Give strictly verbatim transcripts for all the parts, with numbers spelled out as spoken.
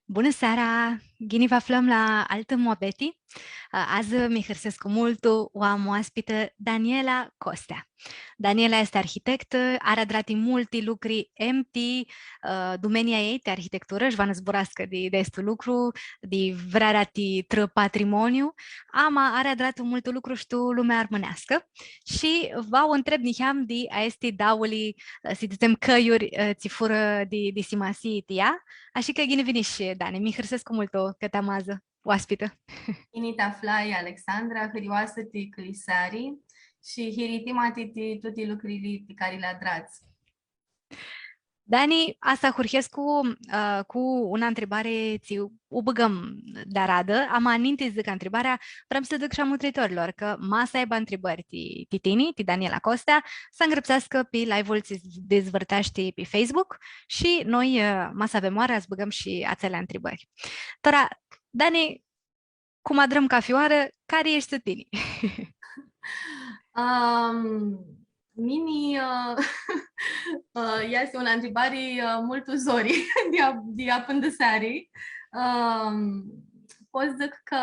Bunã seara! Ghini vã aflãm la altã muabeti. Adzã mi hãrsescu multu, u am oaspitã Daniela Costea. Daniela easti arhitectã, ari adrati multi lucri, em ti, ã, dumenia ei ti arhitecturã, shi va nã zburascã di, di aestu lucru, di vrearea ti trã patrimoniu, ama ari adratã multu lucru shi tu lumea armãneascã. Shi va u ntreb niheam di aesti dauli, ã, s-dzãtsem, cãljuri, ã, tsi furã di, di simasii ti ea. Ashi cã ghini vinish, Dani, mi hãrsescu multu cã ti am adzã oaspitã. Ghini ti aflai, Alexandra, hãrioasã ti cãlisari shi hiritimati ti tuti lucrili pi cari li adrats. Dani, va s-ahurhescu, ã, cu unã ntribari tsi u bãgãm di aradã, ama ninti s-dzãc ntribarea, vream s-dzãc shi a mutritorilor cã ma s-aibã ntribãri ti, ti tini, ti Daniela Costea, s-angrãpseascã pi live-ul tsi s-dizvãrteashti pi Facebook shi noi, ã, ma s-avem oarã, s-bãgãm shi atseali ntribãri. Tora, Dani, cum adrãm cafi oarã, cari eshti tini? Ãm, mini, ã, ã, easti unã ntribari, ã, multu zori di a-, di apãndãseari. Ãm, pot s-dzãc cã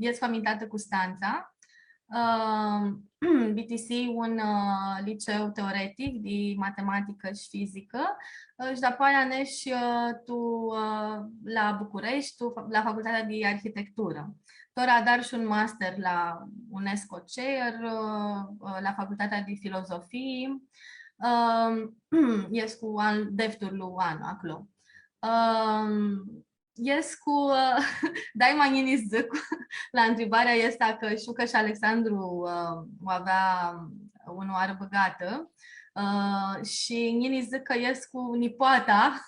escu amintatã Custantsa. Ãm, bitisii un, ã, liceu teoretic di matematicã shi fizicã, ã, shi dapoaia nesh, ã, tu, ã, la Bucureshti, tu fa-, la Facultatea di Arhitecturã. Tora adar shi un master la UNESCO CER, ã, ã, la Facultatea di Filozofii, ãm, escu an-, defturlu an aclo. Ãm, escu, ã, daima ghini s-dzãc la ntribarea aestã, cã shtiu cã shi Alexandru, ã, u avea unãoarã bãgatã, ã, shi ghini s-dzãc cã escu nipoata,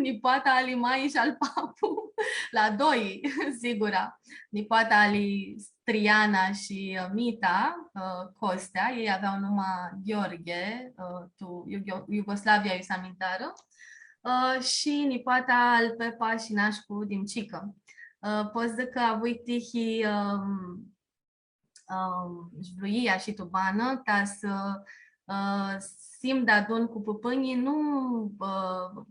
nipoata ali mai shi al papu, la doi, sigura, nipoata ali Triana shi, ã, Mita, ã, Costea, elj avea numa Gheorghe, ã, tu Iughe-, Iugoslavia iu s-amintarã, ã, shi nipoata al Pepa shi Nashcu Dimcicã. Ã, pot s-dzãc cã avui tihi, ãm, ãm, shi vruia shi tu banã, ta s-, ã, s-him deadun cu pãpãnjlji, nu, ã,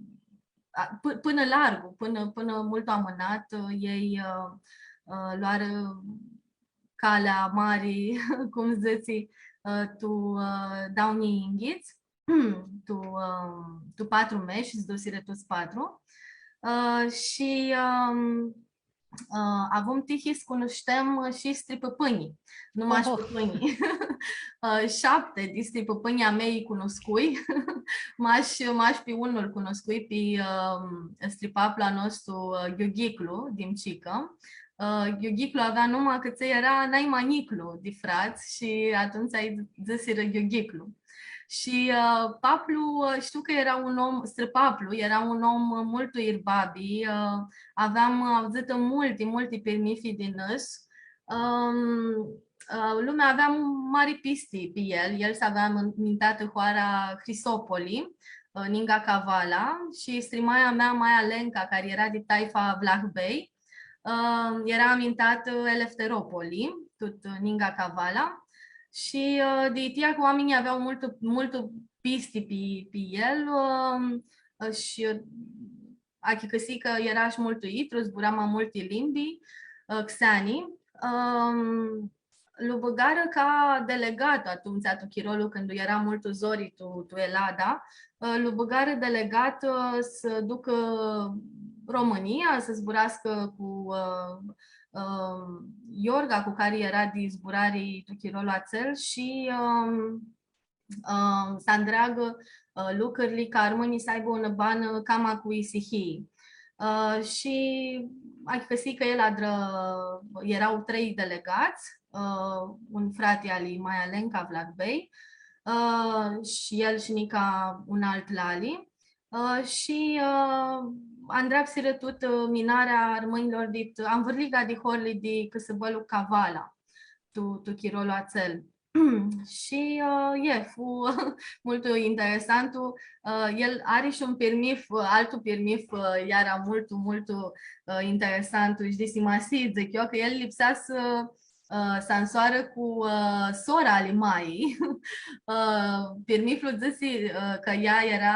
a, pã-, pãnã largu, pãnã, pãnã multu amãnat, ã, elj, ã, ã, loarã calea mari, cum dzãtsi, ã, tu, ã, dauã njilji yinghits, tu, ã, tu patru mesh, s-dusirã tuts patru. Ã, shi, ãm, ã, avum tihi s-cunushtem shi stripãpãnjlji, nu mash pãpãnjlji. Ã, shapti di stripãpãnjlji a mei cunuscui, mash, mash pi unlu cunuscui, pi, ãm, stripaplu a nostru, ã, Ghiughiclu, Dimcicã. Ã, Ghiughiclu avea numa cã tsi eara nai ma njiclu di frats shi atumtsea lji dzãsirã Ghiughiclu. Shi, ã, paplu, ã, shtiu cã eara un om, strãpaplu, eara un om, ã, multu irbabi, ã, aveam, ã, avdzãtã multi, multi pirmithi di nãs. Ãm, ã, lumea avea mari pisti pi el. El s-avea min-, mintatã hoara Hrisopoli, ã, ningã Cavala, shi strimaia mea, maia Lenca, cari eara di taifa Vlahbei, ã, eara amintatã Elefteropoli, tut, ã, ningã Cavala. Shi, ã, di itia cã oaminjlji avea multu, multu pisti pi, pi el, ã, ã, shi, ã, achicãsii cã eara shi multu itru, zbura ma multi limbi, ã, xeani. Ãm, lu bãgarã ca delegat atumtsea, tu chirolu cãndu eara multu zori tu, tu Elada, ã, lu bãgarã delegat, ã, s-ducã Romãnia, s-zburascã cu, ã, ã, Iorga, cu cari eara di zburari tu chirolu atsel shi, ãm, ãm, s-andreagã, ã, lucrili ca armãnjlji s-aibã unã banã cama cu isihii. Ã, shi achicãsii cã el adrã, eara trei delegats, ã, un frati ali maia Lenca Vlahbei, ã, shi el shi nica un alt lali, ã, shi, ã, andreapsirã tut, ã, minarea armãnjlor dit anvãrliga di horli di cãsãbãlu Cavala, tu, tu chirolu atsel. Shi, ã, e, fu multu interesantu. Ã, el ari shi un pirmith, altu pirmith, ã, iara multu, multu, ã, interesantu shi di simasii, dzãc eu, cã el lipsea s-, ã, s-ansoarã cu, ã, sora ali maii. Ã, pirmithlu dzãsi, ã, cã ea eara,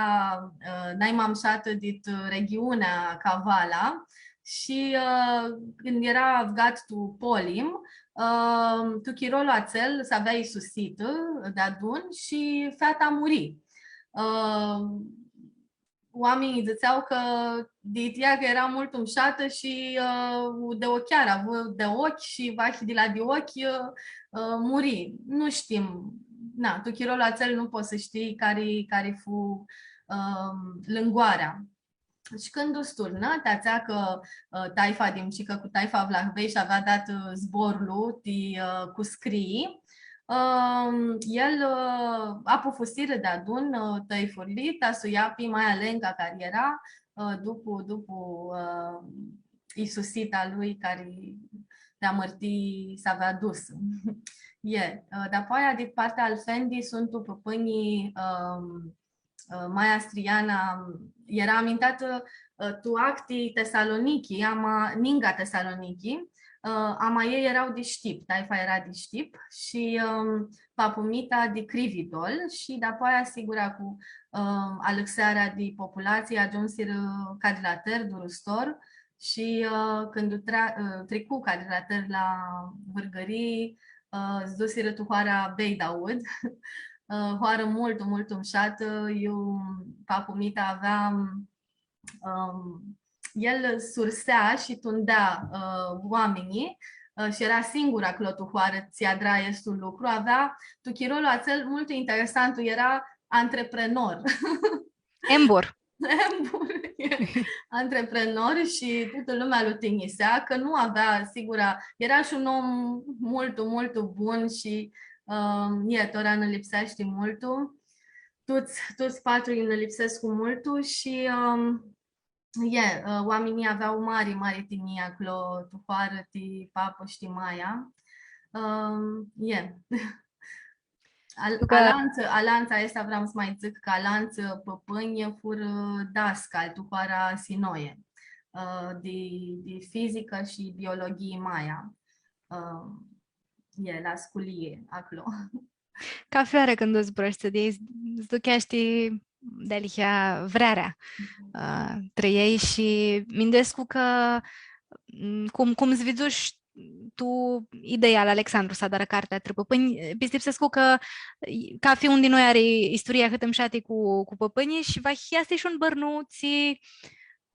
ã, nai ma mshatã dit regiunea Kavala shi, ã, cãndu eara avgat tu polim, ã, tu chirolu atsel s-avea isusitã deadun shi feata muri. Ã, oaminjlji dzãtsea cã di ea cã eara multu mshatã shi, ã, di ochi eara, avea di ochi shi vahi di la di ochi, ã, ã, muri. Nu shtim. Na, tu chirolu atsel nu pots s-shtii cari, cari fu, ã, lãngoarea. Shi cãndu s-turnã, ti atsea cã, ã, taifa di mucicã cu taifa vlahvei sh-avea dat, ã, zborlu ti, ã, cuscrii, ã, el, ã, apufusirã deadun, ã, tãifurli, ta s-u lja pi maia Lenca cari eara, ã, dupu, dupu, ã, isusita lui cari di amãrtii s-avea dusã. E, ã, dapoaia, di partea al Fendi, suntu pãpãnjlji, ã, ã, maia Striana, eara amintatã, ã, tu acti Tesalonichi, ama, ninga Tesalonichi, ã, ama elj eara di Shtip, taifa eara di Shtip shi, ã, papu Mita di Crividol shi dapoaia, sigura, cu, ã, alãxearea di populatsii, agiumsirã Cadrilater, Durustor shi, ã, cãndu tra-, ã, tricu Cadrilater la Vãrgãrii, ã, s-dusirã tu hoara Beidaud, ã, hoarã multu, multu mshatã, iu papu Mita avea, ãm, el sursea shi tundea, ã, oaminjlji, ã, shi eara singur aclo tu hoarã tsi adra aestu lucru. Avea, tu chirolu atsel, multu interesantu, eara antreprenor. Embur. Embur, e. Antreprenor shi tutã lumea lu tinjisea, cã nu avea, sigura, eara shi un om multu, multu bun shi, ãm, e, tora nã lipseashti multu. Tuts, tuts patru nã lipsescu multu shi, ãm, e, ã, oaminjlji avea mari, mari tinjii aclo, tu hoarã, ti papã shi ti maia. Ãm, e. Al-, Tu cã alantsã, alantsã, aestã vream s-ma dzãc, cã alantsã pãpãnj furã dascalj tu hoara Sinoe, ã, di, di fizicã shi biologhii maia. Ã, e, la sculii aclo. Cafi oarã cãndu zburãshti di elj, s-ducheashti dealihea vrearea, ã, trã elj shi minduescu cã, m, cum, cum s-vidzush tu ideea al Alexandru s-adarã cartea trã pãpãnj, pistipsescu cã, i, cafi un di noi ari isturii ahãt mshati cu, cu pãpãnjlji shi vahi easti shi un bãrnu tsi,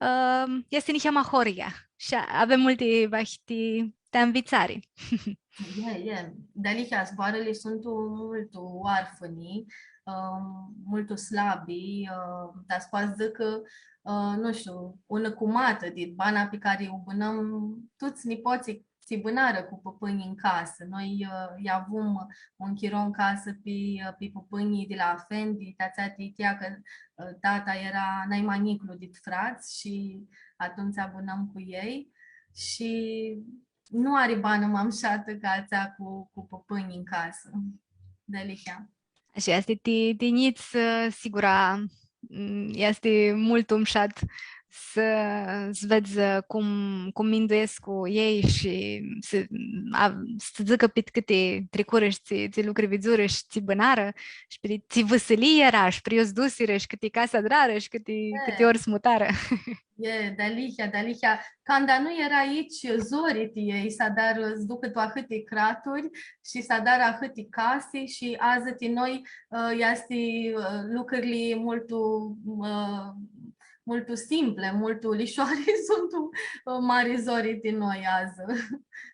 ã, easti niheamã ahoryea. Shi avem multi vahi ti, ti anvitsari. E, e. Dealihea zboarãli suntu multu oarfãni, ã, multu slabi, ã, dar s-poati s-dzãcã, ã, nu shtiu, unã cumatã di bana pi cari u bãnãm tuts nipotslji tsi bãnarã cu pãpãnjlji tu casã. Noi, ã, lj-avum un chiro tu casã pi, ã, pi pãpãnjlji di la afendi, ti atsea ti, ti atsea cã, ã, tata eara nai ma njiclu dit frats shi atumtsea bãnãm cu elj. Shi nu ari banã ma mshatã ca atsea cu, cu pãpãnjlji tu casã. Dealihea. Shi easti ti, ti njits, ã, sigura, m, easti multu mshat s-, s-vedz, ã, cum, cum minduescu elj shi s-, a, s-dzãcã pit cãti tricurã shi tsi, tsi lucri vidzurã shi tsi bãnarã shi pit tsi vãsilii eara shi pri iu s-dusirã shi cãti casi adrarã shi cãti, E. cãti ori s-mutarã. E, dealihea, dealihea. Canda nu eara aoatsi zori ti elj s-adarã, s-ducã tu ahãti craturi shi s-adarã ahãti casi shi adzã ti noi, ã, easti, ã, lucrili multu, ã, multu simple, multu lishoari, suntu, ã, mari zori ti noi adzã.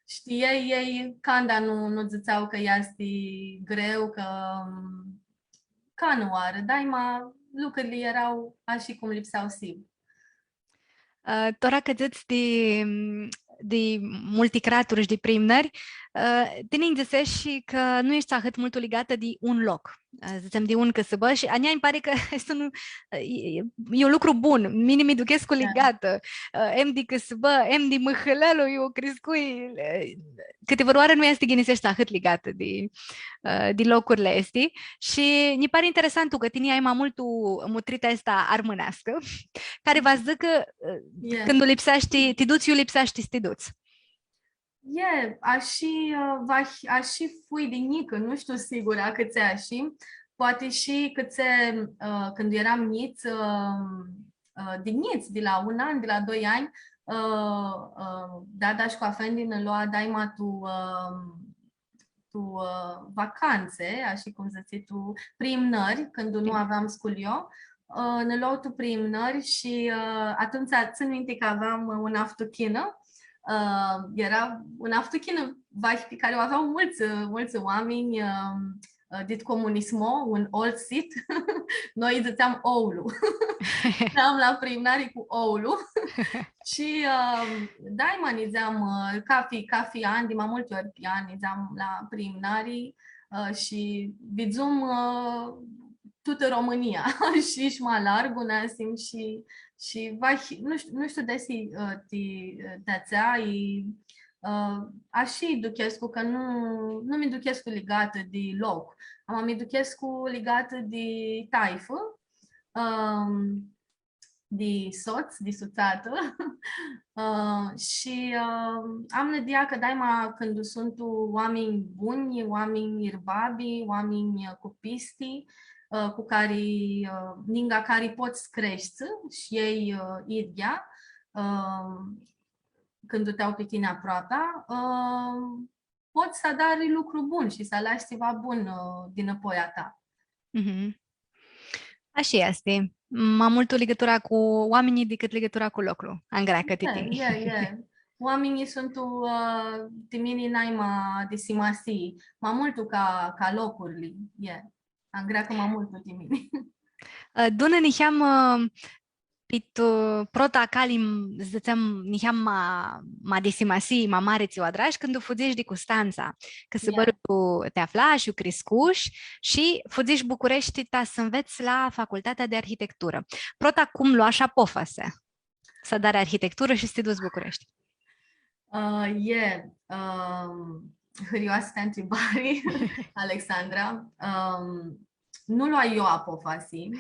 Shtii, elj, elj, canda nu, nu dzãtsea cã easti greu, cã, ãm, canãoarã, daima lucrili eara ashi cum lipsea s-hibã. Ã, tora cã dzãts di, di multi craturi shi di priimnãri, ã, tini nji dzãseshi cã nu eshti ahãt multu ligatã di un loc, ã, dzãtsem, di un cãsãbã shi a njia nji pari cã easti un, e, e un lucru bun, mini mi duchescu Da. ligatã, ã, em di cãsãbã, em di mãhãlãlu iu criscui, ã, cãtivãrãoarã nu easti s-ti ghiniseashti ahãt ligatã di, ã, di locurli aesti. Shi nji pari interesantu cã tini ai ma multu mutrita aestã armãneascã, cari va s-dzãcã, ã, Yeah. cãndu lipseashti, ti duts, iu lipseashti s-ti duts. E, ashi, ã, va, ashi fui di njicã, nu shtiu sigura cãtse ashi, poati shi cãtse, ã, cãndu eram njits, ã, ã, di njits, di la un an, di la doi anj, ã, ã, dada shi cu afendi nã loa daima tu, ã, tu, ã, vacantse, ashi cum dzãts tu, priimnãri, cãndu nu aveam sculio, ã, nã loa tu priimnãri shi, ã, atumtsea tsãn minti cã aveam, ã, unã aftuchinã, ã, eara unã aftuchinã, vahi, pi cari u avea multsã, ã, multsã oaminj, ã, ã, dit comunismo, un old seat, noi dzãtseam oulu. Eram la priimnãri cu oulu. Shi, ã, daima nidzeam, ã, cafi, cafi an, di ma multi ori pi an, nidzeam la priimnãri, ã, shi vidzum, ã, tutã Romãnia shi, shi ma largu, nã sim shi, shi vahi, nu shtiu, nu shtiu desi, ã, ti, ã, ti atsea, i, ã, ashi duchescu, cã nu, nu mi duchescu ligatã di loc, ama mi duchescu ligatã di taifã, ãm, di sots, di sutsatã. Ã, shi, ã, am nãdia cã daima cãndu suntu oaminj bunj, oaminj irbabi, oaminj, ã, cu pisti, ã, cu cari, ã, ningã cari pots s-creshti shi elj, ã, idyea, ã, cãndu ti au pi tini aproapea, ã, pots s-adari lucru bun shi s-alashi tsiva bun, ã, dinãpoi a ta. Mhm. Ashi easti. Ma multu ligãtura cu oaminjlji dicãt ligãtura cu loclu. Angreacã ti tini. E, e, e. Oaminjlji suntu, ã, ti mini naima di simasii, ma multu ca, ca locurli. E. Angreacã ma multu ti mini. Ã, dunã niheamã, ã, pi tu prota cali, m-, dzãtsem, niheam ma, ma di simasii, ma mari tsi u adrash, cãndu fudzish di Custantsa, cã s-, bãrã tu ti aflash, iu criscush shi fudzish Bucureshti ta s-nvets la Facultatea di Arhitecturã. Prota cum loash apofasi s-adari arhitecturã shi s-ti duts Bucureshti? Ã, e, ãm, hãrioasã ntribari, Alexandra. Ãm, nu loai eu apofasi,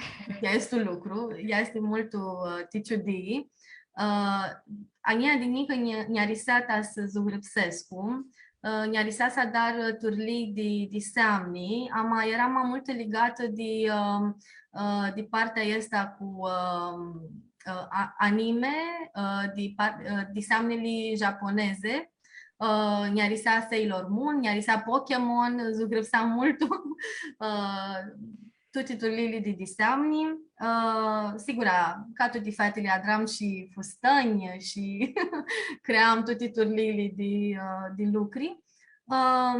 easti un lucru, easti multu, ã, ti ciudii. Ã, a njia di njicã nj-, nj-arisea ta s-zugrãpsescu, ã, nj-arisea s-adar turlii di, di diseamni, ama earam ma multu ligatã di, ã, ã, di partea aestã cu, ã, ã, a-, anime, ã, di par-, ã, diseamnili japonezi, ã, nj-arisea Sailor Moon, nj-arisea Pokémon, zugrãpseam multu, ã, tuti turliili di diseamni. Ã, sigura, ca tuti featili, adram shi fustãnj shi cream tuti turliili di, ã, di lucri. Ã,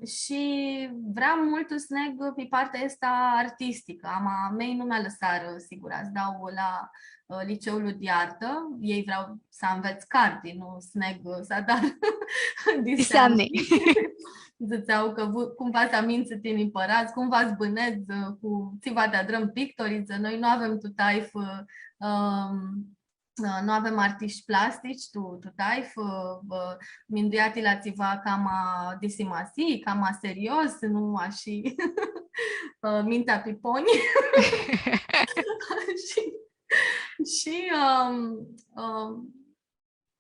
shi vream multu s-neg pi partea aestã artisticã, ama a mei nu mi alãsarã, sigura, s-dau la, ã, liceul di artã. Elj vreau s-anvets carti, nu s-neg s-adar diseamni. Diseamni. Dzãtsea cã vu-, cum va s-amintsã tini pãradz, cum va s-bãnedz, ã, cu tsi va ti adrãm pictoritsã, noi nu avem tu taifã, ãm, ã, nu avem artishti plastici tu, tu taifã, ã, mindueati la tsiva cama di simasii, cama serios, nu ashi, ã, mintea pi ponj. Shi, shi, ãm, ãm,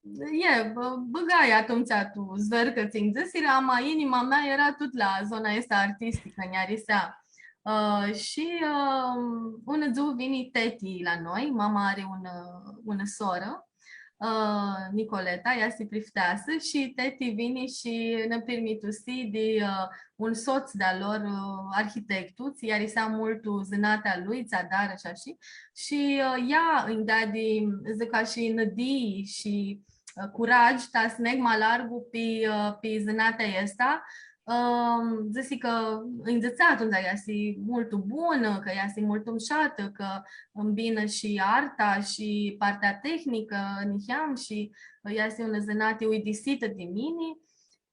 e, bã-, bãgai atumtsea tu zvercã tsi nj-dzãsirã, ama inima mea eara tut la zona aestã artisticã, nj-arisea. Ã, shi, ã, unã dzuã vini teti la noi, mama ari unã, unã sorã, ã, Nicoleta, ea easti prifteasã, shi teti vini shi nã pirmitusi di, ã, un sots di-a lor, ã, arhitectu, tsi lj-arisea multu zãnatea lui, tsi adarã shi ashi. Shi, ã, ea nj-deadi, dzãc ashi, nãdii shi, ã, curaj ta s-neg ma largu pi, ã, pi zãnatea aestã. Ãm, dzãsi cã nj-dzãtsea atumtsea cã easti multu bunã, cã easti multu mushatã, cã ãmbinã shi arta shi partea tehnicã, niheam, shi easti unã zãnati uidisitã di mini.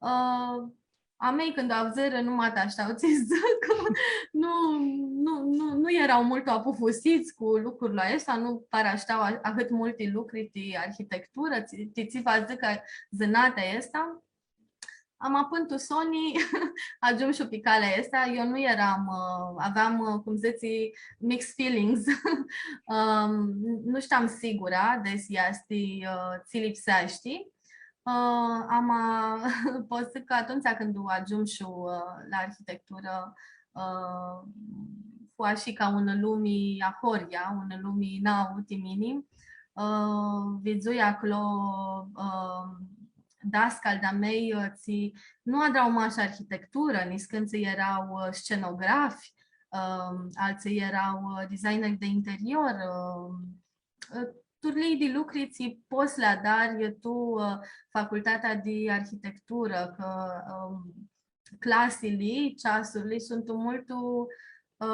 Ã, a mei, cãndu avdzãrã, numata shtau tsi dzãc, nu, nu, nu, nu eara multu apufusits cu lucrul aestu, nu para shtau a-, ahãt multi lucri ti arhitecturã, ti, ti tsi va dzãcã zãnatea aestã. Ama pãn tu soni agiumshu pi calea aestã, eu nu earam, ã, aveam, ã, cum dzãts, mixed feelings. Ãm, nu shteam sigura desi easti, ã, tsi lipseashti. Ã, ama, pot s-dzãc cã atumtsea cãndu agiumshu, ã, la arhitecturã, ã, fu ashi ca unã lumi ahoryea, unã lumi nauã ti mini. Ã, vidzui aclo, ã, dascalj di-a mei, ã, tsi nu adra mash arhitecturã, niscãntsã eara, ã, scenografi, ã, altsã eara, ã, designer di interior, ã, ã, turlii di lucri tsi pots s-li adari tu, ã, facultatea di arhitecturã, cã, ã, clasili, ceasurli suntu multu, ã,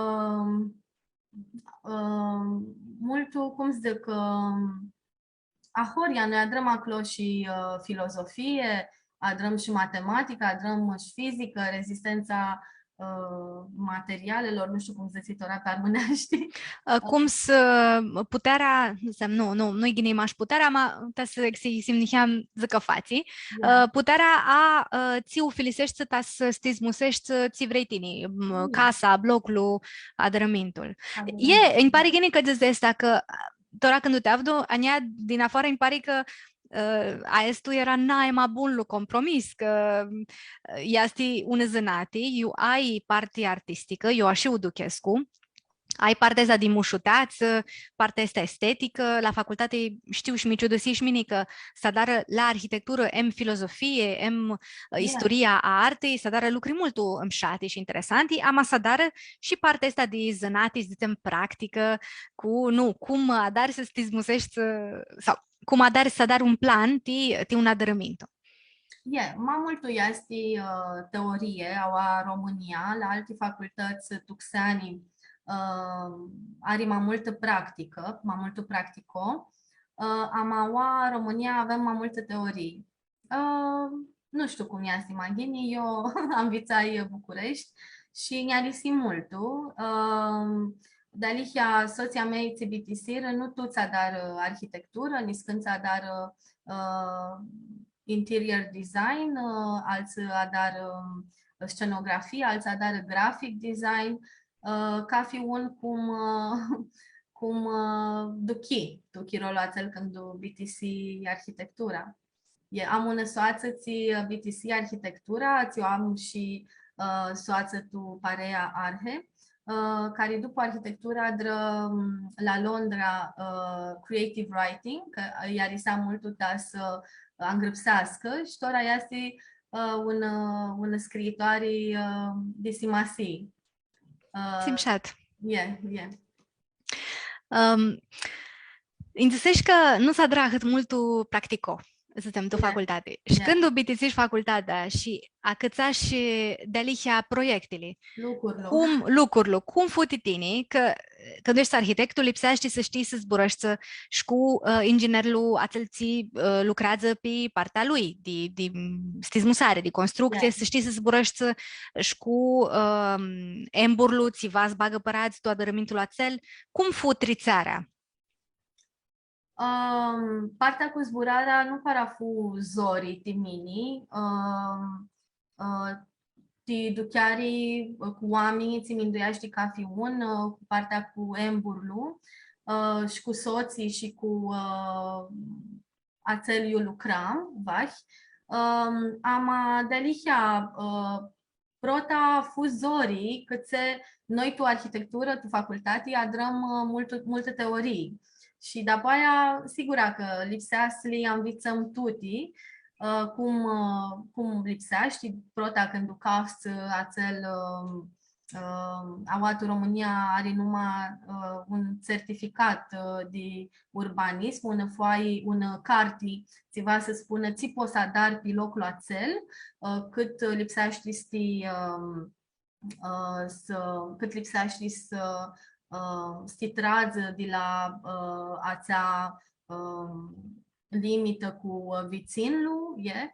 ã, multu, cum s-dzãc, ã, ahoryea, noi adrãm aclo shi, ã, filozofie, adrãm shi matematicã, adrãm shi fizicã, rezistentsa, ã, materialelor, nu shtiu cum dzãtsi tora pi armãneashti. Ã, cum s-, putearea, nu shtiu, nu, nu, nu-i ghini mash putearea, ma ta s-, s-, s-, niheam dzãcã fatsi. Ia. Ã, putearea a, ã, tsi ufiliseshti ta s-, s-ti zmuseshti tsi vrei tini, m, Ia. casa, bloclu, adãrãmintul. Adãrãmintul. E, nji pari ghini cã dzãts aestã, cã tora cãndu ti avdu, a njia din afoarã nji pari cã, ã, aestu eara nai ma bunlu compromis, cã, ã, easti unã zãnati, iu ai parti artisticã, eu ashi u duchescu, ai partea aestã di mushuteatsã, partea aestã esteticã, la facultati shtiu shi mi ciudusii shi mini cã s-adarã la arhitecturã, em filozofie, em, ã, Ia. isturia a artei, s-adarã lucri multu mshati shi interesanti, ama s-adarã shi partea aestã di zãnati, s-dzãtsem, practicã, cu, nu, cum adari s-ti zmuseshti, ã, sau cum adari s-adari un plan ti, ti un adãrãmintu. E, ma multu easti, ã, teorie, aua Romãnia, la alti facultãts tu xeani, ã, ari ma multã practicã, ma multu practico, ã, ama aua Romãnia avem ma multã teorii. Ã, nu shtiu cum easti ma ghini, eu anvitsai Bucureshti shi nj-arisi multu. Ã, dealihea sotslji a mei tsi bitisirã, nu tuts adarã arhitecturã, niscãntsã adarã, ã, interior design, ã, altsã adarã, ã, scenografie, altsã adarã graphic design, ã, cafi un cum, ã, cum, ã, duchi, duchi rolul atsel cãndu bitisi arhitectura. E, am unã soatsã tsi, ã, bitisi arhitectura, tsi u am shi, ã, soatsã tu parea Arhe, ã, cari dupu arhitectura adrã, m, la Londra, ã, creative writing, cã lj-arisea multu ta s-angrãpseascã shi tora easti, ã, un, ã, unã scriitoari, ã, di simasii. Ã, Tsi mshat. E, e. Ãm, nji dzãseshi cã nu s-adrã ahãt multu practico, s-dzãtsem, tu E. facultati. Shi E. cãndu bitisishi facultatea shi acãtsashi dealihea proiectili, Lucrul. cum, lucrul, cum fu ti tini, cã, cãndu eshti arhitectu, lipseashti s-shtii s-zburãshti shi cu, ã, inginerlu atsel tsi, ã, lucreadzã pi partea lui di, di, m, stizmusari, di constructsie, Da. s-shtii s-zburãshti shi cu, ãm, emburlu tsi va s-bagã pãradz tu adãrãmintul atsel. Cum fu tritsearea? Ãm, partea cu zburarea nu para fu zori ti mini. Ãm, ã, ti ducheari, ã, cu oaminjlji, tsi mindueashti cafi un, ã, cu partea cu emburlu, ã, shi cu sotslji shi cu, ã, atsel iu lucram, vahi. Ãm, ama dealihea, ã, prota fu zori, cãtse noi tu arhitecturã, tu facultati, adrãm, ã, multu, multã teorii. Shi dapoaia, sigura cã lipsea s-li anvitsãm tuti, ã, cum, ã, cum lipseashti, prota cãndu cafts, ã, atsel, ã, ã, aua tu Romãnia ari numa, ã, un certificat, ã, di urbanism, unã foai, unã carti, tsi va s-spunã tsi pots s-adari pi loclu atsel, ã, cãt lipseashti s-ti, ã, ã, s-, cãt lipseashti s-, ã, s-ti tradz di la, ã, atsea, ã, limitã cu, ã, vitsinlu, e,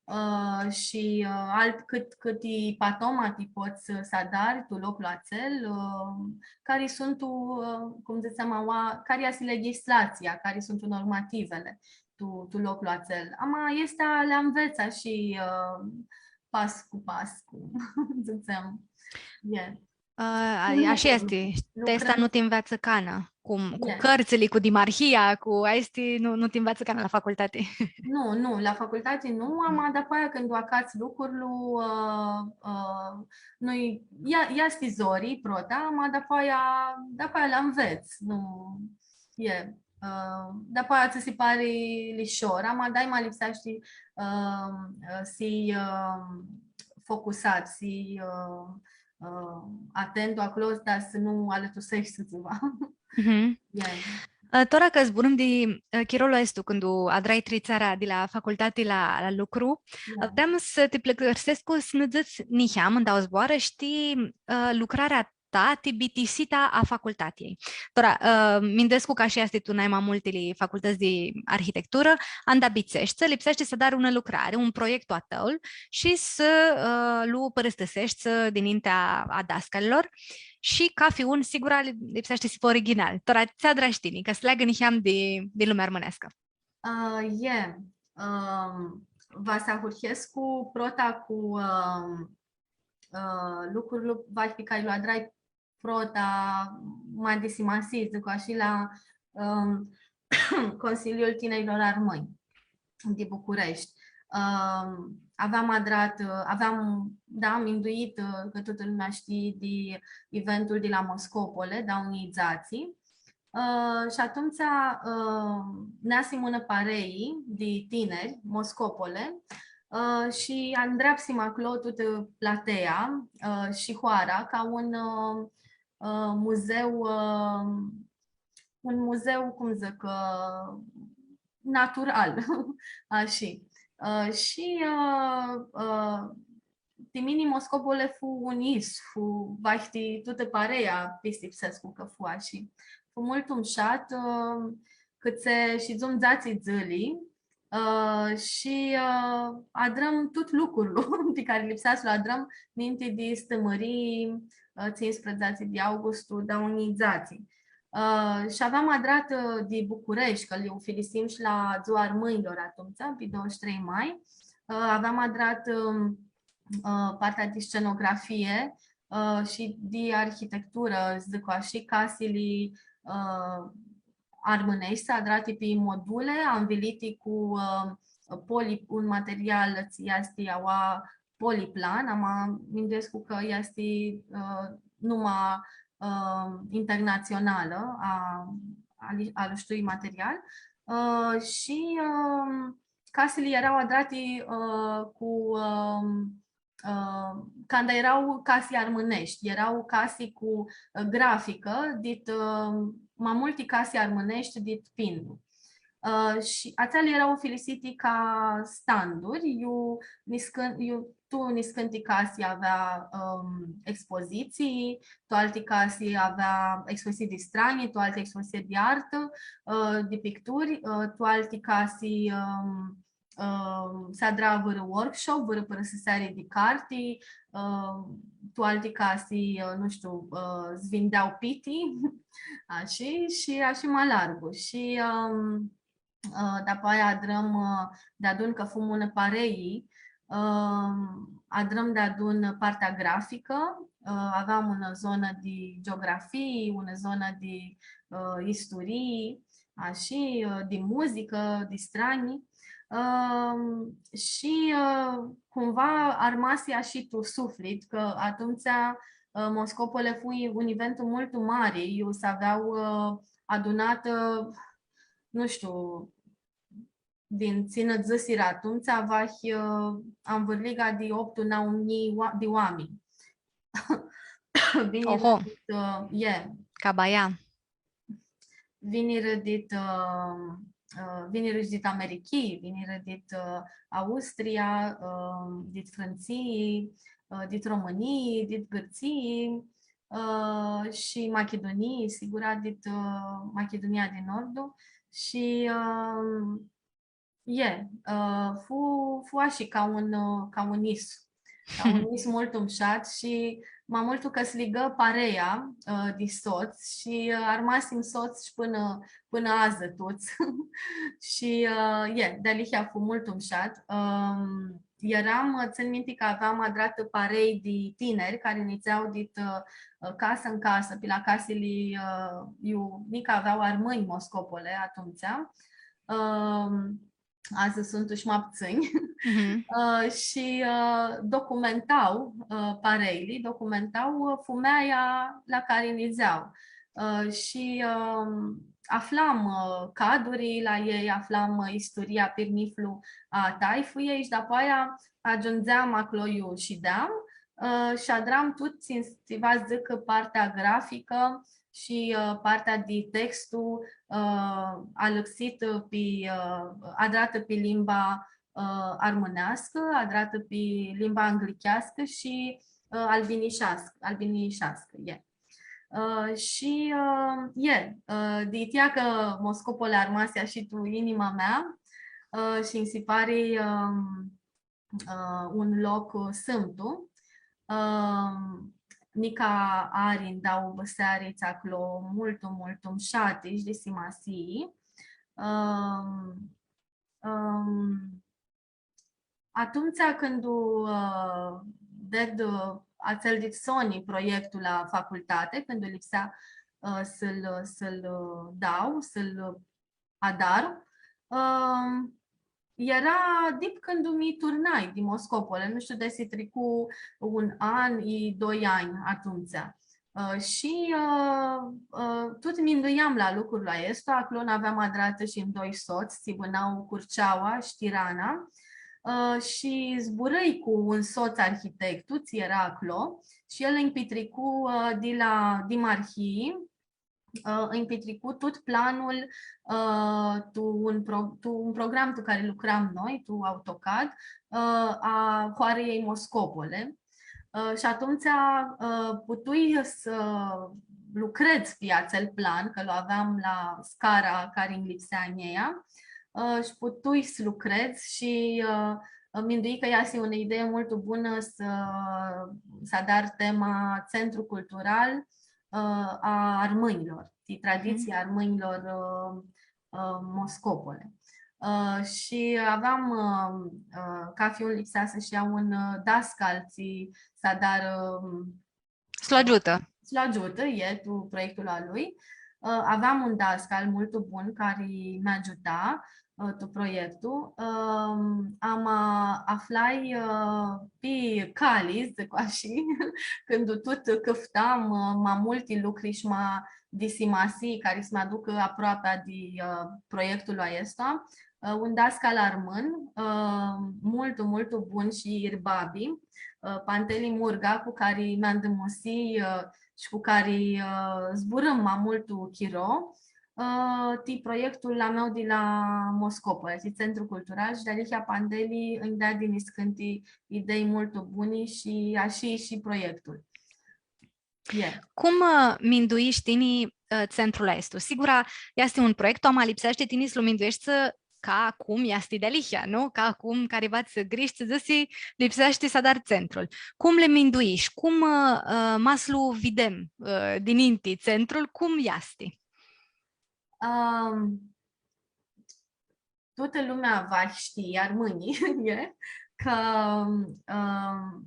ã, shi, ã, alt cãt, cãti patomati pots s-adari tu loclu atsel, ã, cari suntu, ã, cum dzãtsem aua, cari easti legislatsia, cari suntu normativili tu, tu loclu atsel. Ama easti a li anvets shi, ã, pas cu pas, cum dzãtsem. E. Ã, a, Nu ashi easti. Lucrãm. Testa nu ti nveatsã canã. cum, cu cãrtsãli, cu dimarhia, cu aesti, nu, nu ti nveatsã ca la facultati. Nu, nu, la facultati nu, ama dapoaia cãndu acats lucrul, ã, ã, nu-i, ia, easti zori, prota, ama dapoaia, dapoaia li nvets, nu, e, ã, dapoaia tsã si pari lishor, ama daima lipseashti, ã, ã, s-hii, ã, focusat, s-hii, ã, ã, atentu aclo, dar s-nu alãtuseshti tsiva. Mhm. Ã, tora cã zburãm di, ã, chirolu aestu, cãndu adrai tritsearea di la facultati la, la lucru, vream s-ti pãlãcãrsescu s-nã dzãts niheamã, ãn dauã zboarã, shtii, ã, lucrarea ta ti bitisita a facultatiljei. Tora, ã, minduescu cã ashi easti tu nai ma multili facultãts di arhitecturã, anda bitiseshti, lipseashti s-adari unã lucrari, un proiectu a tãu shi s-, ã, lu pãrãstãseshti dinintea a dascalilor. Shi cafi un, sigura, li-, lipseashti s-hibã original. Tora, tsi adrash tini, ca s-leagã niheam di, di lumea armãneascã. Ã, e, ãm, va s-ahurhescu prota cu, ãm, ã, lucrul, va, pi cari lu adrai prota, ma di simasii, dzãc ashi, la, ãm, Consiliul Tinerilor Armãnj di Bucureshti. Ãm, aveam adrat, ã, aveam, da, minduit, ã, cã tutã lumea shtii di eventul di la Moscopole, da, unã dzatsi. Ã, shi atumtsea, ã, neasim unã parei di tiniri, Moscopole, ã, shi andreapsim aclo tutã platea, ã, shi hoara ca un, ã, ã, muzeu, ã, un muzeu, cum dzãc, ã, natural, ashi. Ã, shi, ã, ã, ti mini Moscopole fu un yis, fu, vahi ti tutã parea, pistipsescu cã fu ashi. Fu multu mushat, ã, cãtse shidzum dzatsi dzãli, ã, shi, ã, adrãm tut lucrul pi cari lipsea s-lu adrãm ninti di Stãmãrii, ã, tsisprãdzatsi di augustu, dauã njilji dzatsi. Ã, shi aveam adratã, ã, di Bucureshti, cã li ufilisim shi la Dzua Armãnjlor atumtsea, pi douăzeci și trei mai. Ã, aveam adratã, ã, ã, partea di scenografie, ã, shi di arhitecturã, dzãc ashi, casili, ã, armãneshti, adrati pi module, anviliti cu, ã, poli-, un material tsi easti aua poliplan, ama minduescu cã easti, ã, numa, ã, internatsionalã a, a li-, a aishtui material. Ã, shi, ã, casili eara adrati, ã, cu, ã, ã, canda eara casi armãneshti, eara casi cu, ã, graficã, dit, ã, ma multi casi armãneshti dit Pindu. Ã, shi atseali eara ufilisiti ca standuri, iu niscãn-, iu tu niscãnti casi avea, ãm, expozitsii, tu alti casi avea expozitsii di stranji, tu alti expozitsii di artã, ã, di picturi, ã, tu alti casi, ãm, ãm, s-adra vãrã workshop, vãrã pãrãstãseari di carti, ãm, tu alti casi, ã, nu shtiu, ã, s-vindea piti, ashi, shi ashi ma largu. Shi, ãm, ã, dapoaia adrãm, ã, deadun cã fum unã parei, ãm, adrãm deadun partea graficã, ã, aveam unã zonã di geografii, unã zonã di, ã, isturii, ashi, ã, di muzicã, di stranji. Ãm, shi, ã, cumva armasi ashi tu suflit, cã atumtsea, ã, Moscopole fu un eventu multu mari, iu s-avea, ã, adunatã, nu shtiu, din tsi nã dzãsirã atumtsea, vahi, ã, anvãrliga di optu, nau njilji oa-, di oaminj. Vinirã, oho, dit, ã, e. Ca baia. Vinirã dit, ã, ã, vinirã shi dit Americhii, vinirã dit, ã, Austria, ã, dit Frãntsii, ã, dit Romãnii, dit Gãrtsii, ã, shi Machidunii, sigura, dit, ã, Machidunia di Nordu. Shi, ã, e, ã, fu, fu ashi ca un, ã, ca un yis. Ca un yis multu mushat shi ma multu cã s-ligã parea, ã, di sots shi, ã, armasim sots shi pãnã, pãnã adzã tuts. Shi, ã, e, dealihea fu multu mushat. Ãm, earam, tsãn minti cã aveam adratã parei di tiniri cari nidzea dit, ã, casã tu casã, pi la casili, ã, iu nica avea armãnj Moscopole atumtsea. Ã, adzã suntu shi ma ptsãnj. Mhm. Ã, shi, ã, documenta, ã, pareili, documenta, ã, fumealja la cari nidzea. Ã, shi, ã, aflam, ã, caduri la elj, aflam, ã, isturia pirmithlu a taifãljei shi dapoaia agiundzeam aclo iu shideam, ã, shi adram tut, tsi va dzãc, partea graficã shi, ã, partea di textu, ã, alãxitã pi, ã, adratã pi limba, ã, armãneascã, adratã pi limba anglicheascã shi, ã, albinisheascã, albinisheascã, e. Ã, shi, ã, e, ã, di atsea cã Moscopole armasi shi tu inima mea, ã, shi nji si pari, ã, ã, un loc, ã, sãmtu. Ã, nica ari ndauã bãsearits aclo multu, multu mushati shi di simasii. Ã, ã, atumtsea cãndu, ã, ded, ã, atsel dit soni proiectul la facultate, cãndu lipsea, ã, s-lu, s-lu, ã, dau, s-lu, ã, adar, ã, eara dip cãndu mi turnai di Moscopole, nu shtiu desi tricu un an i doi anj atumtsea. Ã, shi, ã, ã, tut minduiam la lucrul aestu, aclo n-aveam adratã shi ndoi sots, tsi bãna Curceaua shi Tirana. Ã, shi zburãi cu un sots arhitectu, tsi eara aclo, shi el nji pitricu, ã, di la dimarhii, ã, nji pitricu tut planul, ã, tu un pro-, tu un program tu cari lucram noi, tu AutoCAD, ã, a hoarãljei Moscopole. Ã, shi atumtsea, ã, putui s-lucredz pi atsel plan, cã lu aveam la scara cari nji lipsea a njia, ã, shi putui s-lucredz shi, ã, minduii cã easti unã idee multu bunã s-, s-adar tema Centru Cultural, ã, a armãnjlor, ti traditsia a armãnjlor, ã, ã, Moscopole. Ã, shi aveam, ã, ã, cafi un lipsea s-shi ljea un, ã, dascal, tsi s-adarã, ã, s-lu agiutã. S-lu agiutã, e, tu proiectul a lui. Ã, aveam un dascal multu bun cari mi agiuta, ã, tu proiectul. Ã, ama aflai, ã, pi cali, dzãc ashi, cãndu tut cãftam, ã, ma multi lucri shi ma di simasii cari s-mi aducã aproapea di, ã, proiectul aestu. Ã, un dascal armãn, ã, multu, multu bun shi irbabi, ã, Panteli Murga, cu cari mi andãmusii, ã, shi cu cari, ã, zburãm ma multu chiro, ã, ti proiectul a meu di la Moscopole, ti Centru Cultural, shi dealihea Panteli nji deadi niscãnti idei multu buni shi ashi shi proiectul. E. Cum, ã, minduishi tini, ã, centrul aestu? Sigura, easti un proiectu, ama lipseashti tini s-lu mindueshti ca cum easti dealihea, nu? Ca cum cariva tsã grishi, tsã dzãsi, lipseashti s-adari centrul. Cum li minduishi? Cum, ã, ã, ma s-lu videm, ã, dininti, centrul, cum easti? Ãm, tutã lumea va shtii, armãnjlji, e, cã, ãm,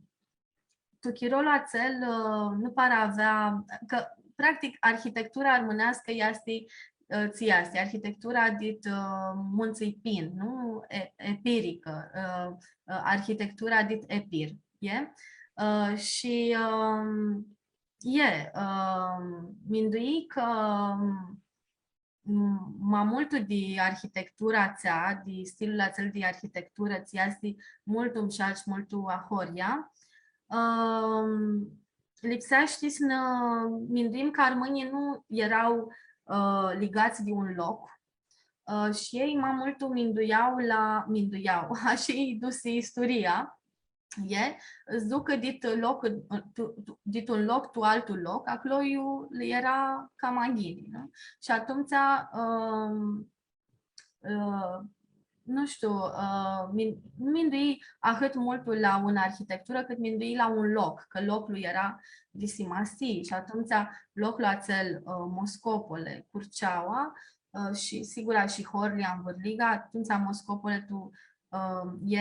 tu chirolu atsel, ã, nu para avea, cã, practic, arhitectura armãneascã easti, ã, tsi easti, arhitectura dit, ã, Muntsãlj Pin, nu? E-, epiricã, ã, ã, arhitectura dit Epir, e? Ã, shi, ãm, e, ãm, minduii cã, ãm, m-, ma multu di arhitectura atsea, di stilul atsel di arhitecturã, tsi easti multu mushat shi multu ahoryea. Ãm, lipseashti s-nã minduim cã armãnjlji nu eara, ã, ligats di un loc, ã, shi elj ma multu minduia la, minduia, ashi lji dusi isturia, e, s-ducã dit loc, tu, tu, dit un loc tu altu loc, aclo iu lã eara cama ghini, nu? Shi atumtsea, ãm, ã, nu shtiu, ã, min-, nu minduii ahãt multu la unã arhitecturã, cãt minduii la un loc, cã loclu eara di simasii. Shi atumtsea loclu atsel, ã, Moscopole, Curceaua, ã, shi, sigura, shi horli anvãrliga, atumtsea Moscopole tu ã,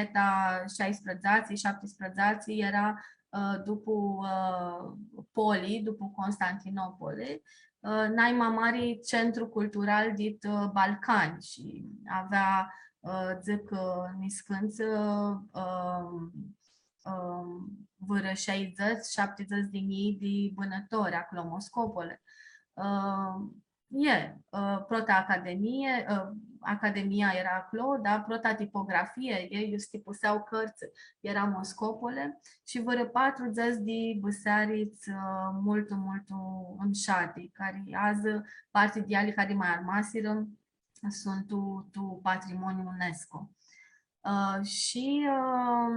eta shasprãdzatsi, shaptisprãdzatsi, eara, ã, dupu, ã, Poli, dupu Constantinopoli, ã, nai ma mari centru cultural dit, ã, Balcani shi avea, ã, dzãc, ã, niscãntsã, ã, ã, vãrã shaidzãts, shaptidzãts di njilji di bãnãtori aclo, Moscopole. Ã, e, ã, prota academie, ã, academia eara aclo, da, prota tipografie, e, iu s-tipusea cãrtsã, eara Moscopole, shi vãrã patrudzãts di bãsearits, ã, multu, multu mshati, cari adzã parti di eali cari ma armasirã suntu tu, tu patrimoniu UNESCO. Ã, shi, ã,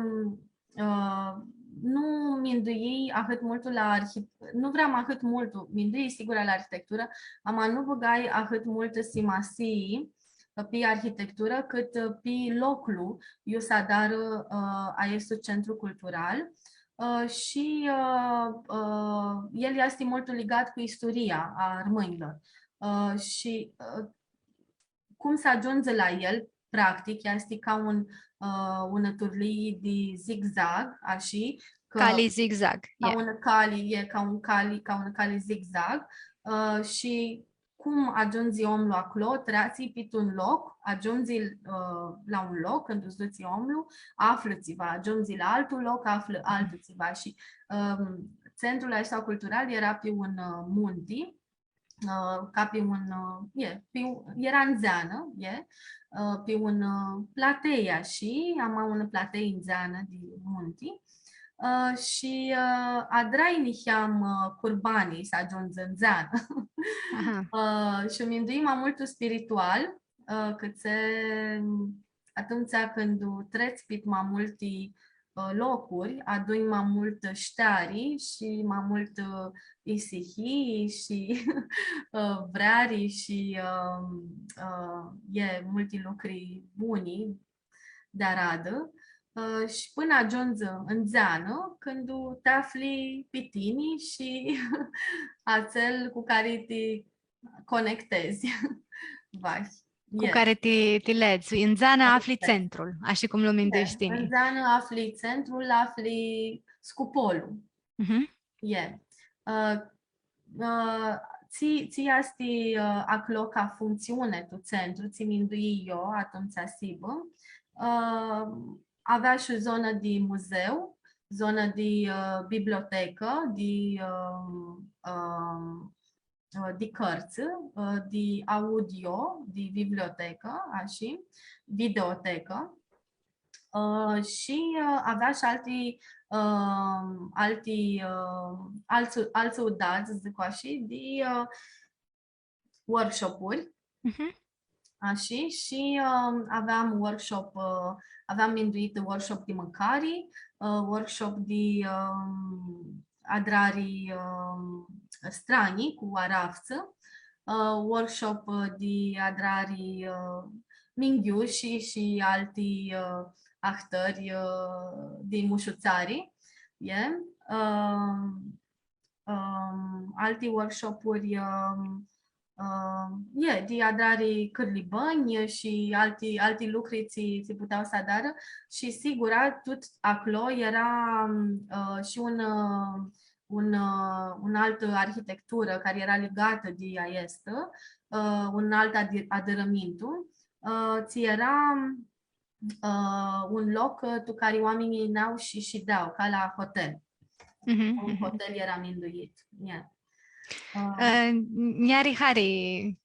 ã, nu minduii ahãt multu la arhi-, nu vream ahãt multu, minduii sigur la arhitecturã, ama nu bãgai ahãt multã simasii pi arhitecturã, cãt pi loclu iu s-adarã, ã, aestu centru cultural. Ã, shi, ã, ã, el easti multu ligat cu isturia a armãnjlor. Ã, shi, ã, cum s-agiundzi la el, practic, easti ca un, ã, unã turlii di zigzag, ashi, cã Cali zigzag, ca e. Unã cali, e ca un cali, ca unã cali zigzag, ã, shi cum agiundzi omlu aclo, treatsi pit un loc, agiundzi, ã, la un loc, cãndu s-dutsi omlu, aflã tsiva, agiundzi la altu loc, aflã altu tsiva. Shi, ãm, centrul aestu cultural eara pi un, ã, munti, ã, ca pi un, ã, e, pi un, eara ndzeanã, e, ã, pi un, ã, platei, shi ama unã platei ndzeanã di munti, ã, shi, ã, adrai niheam, ã, curbani s-agiundzi ndzeanã. Aha. Ã, shi minduii ma multu spiritual, ã, cãtse atumtsea cãndu trets pit ma multi, ã, locuri, adunj ma multã shteari shi ma multã, ã, isihii shi, ã, vreari shi, ã, ã, e, multi lucri buni di aradã, ã, shi pãnã agiundzi ndzeanã, cãndu ti afli pi tini shi atsel cu cari ti conectedz. Vai. Cu cari ti, ti ledz. Ndzeanã afli centrul, ashi cum lu mindueshti tini. Ndzeanã afli centrul, afli scupolu. Mhm. E. Ã, ã, tsi, tsi easti, ã, aclo ca functsiuni tu centru, tsi minduii io, atumtsea s-hibã. Ã, avea shi zonã di muzeu, zonã di, ã, bibliotecã, di, ã, ã, ã, di cãrtsã, ã, di audio, di bibliotecã, ashi, videotecã. Ã, shi, ã, avea shi alti, ã, alti, ã, altsã, altsã udadz, dzãc ashi, di, ã, workshop-uri. Mhm. Ashi, shi, ã, aveam workshop, ã, aveam minduit workshop di mãcari, ã, workshop di, ã, adrari, ã, stranji cu araftsã, ã, workshop, ã, di adrari, ã, minghiushi shi alti, ã, ahtãri, ã, di mushutsari. E, ã, ãm, alti workshop-uri, ãm, ãm, e, di adrari cãrlibãnj shi alti, alti lucri tsi, tsi putea s-adarã. Shi sigura, tut aclo eara, ãm, ã, shi un, ã, un, ã, un altã arhitecturã cari eara ligatã di aestã, ã, un alt adi-, adãrãmintu, ã, tsi eara, ã, un loc, ã, tu cari oaminjlji yinea shi shidea, ca la hotel. Mhm, un hotel eara minduit. Yeah. Ã, nj-ari hari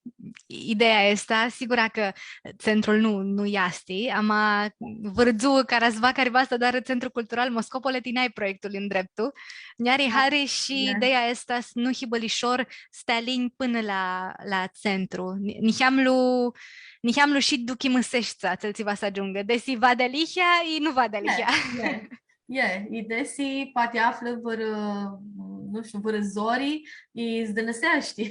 ideea aestã, sigura cã centrul nu, nu easti, ama vãrã dzuã cara s-va, cari va s-adarã Centrul Cultural Moscopole, tini ai proiectul ndreptu. Nj-ari hari shi ideea aestã s-nu hibã lishor s-ti alinj pãnã la, la centru. Ni-, niheamlu, niheamlu shi duchimãseshti atsel tsi va s-agiungã. Desi va dealihea, i nu va dealihea. E, e, e, i desi poati aflã vãrã, nu shtiu, vãrã zori, i s-dãnãseashti.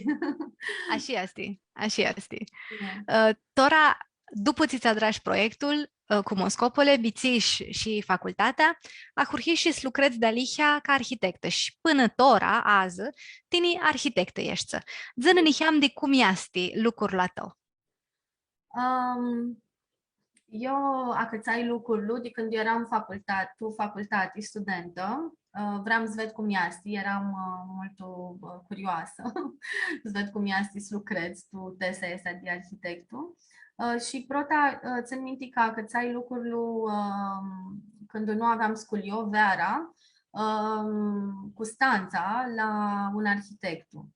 Ashi easti, ashi easti. E. Ã, tora, dupu tsi ts-adrash proiectul, ã, cu Moscopole, bitsish shi facultatea, ahurhish s-lucredz dealihea ca arhitectã shi pãnã tora, adzã, tini arhitectã eshti. Dzã-nã niheam di cum easti lucrul a tãu. Ãm, eu acãtsai lucrul di cãndu eram facultat-, tu facultati, studentã, ã, vream s-ved cum easti, eram, ã, multu, ã, curioasã, s-ved cum easti s-lucredz tu tesa aestã di arhitectu. Ã, shi prota, ã, tsãn minti cã acãtsai lucrul, ã, cãndu nu aveam sculio, veara, ã, Custantsa, la un arhitectu,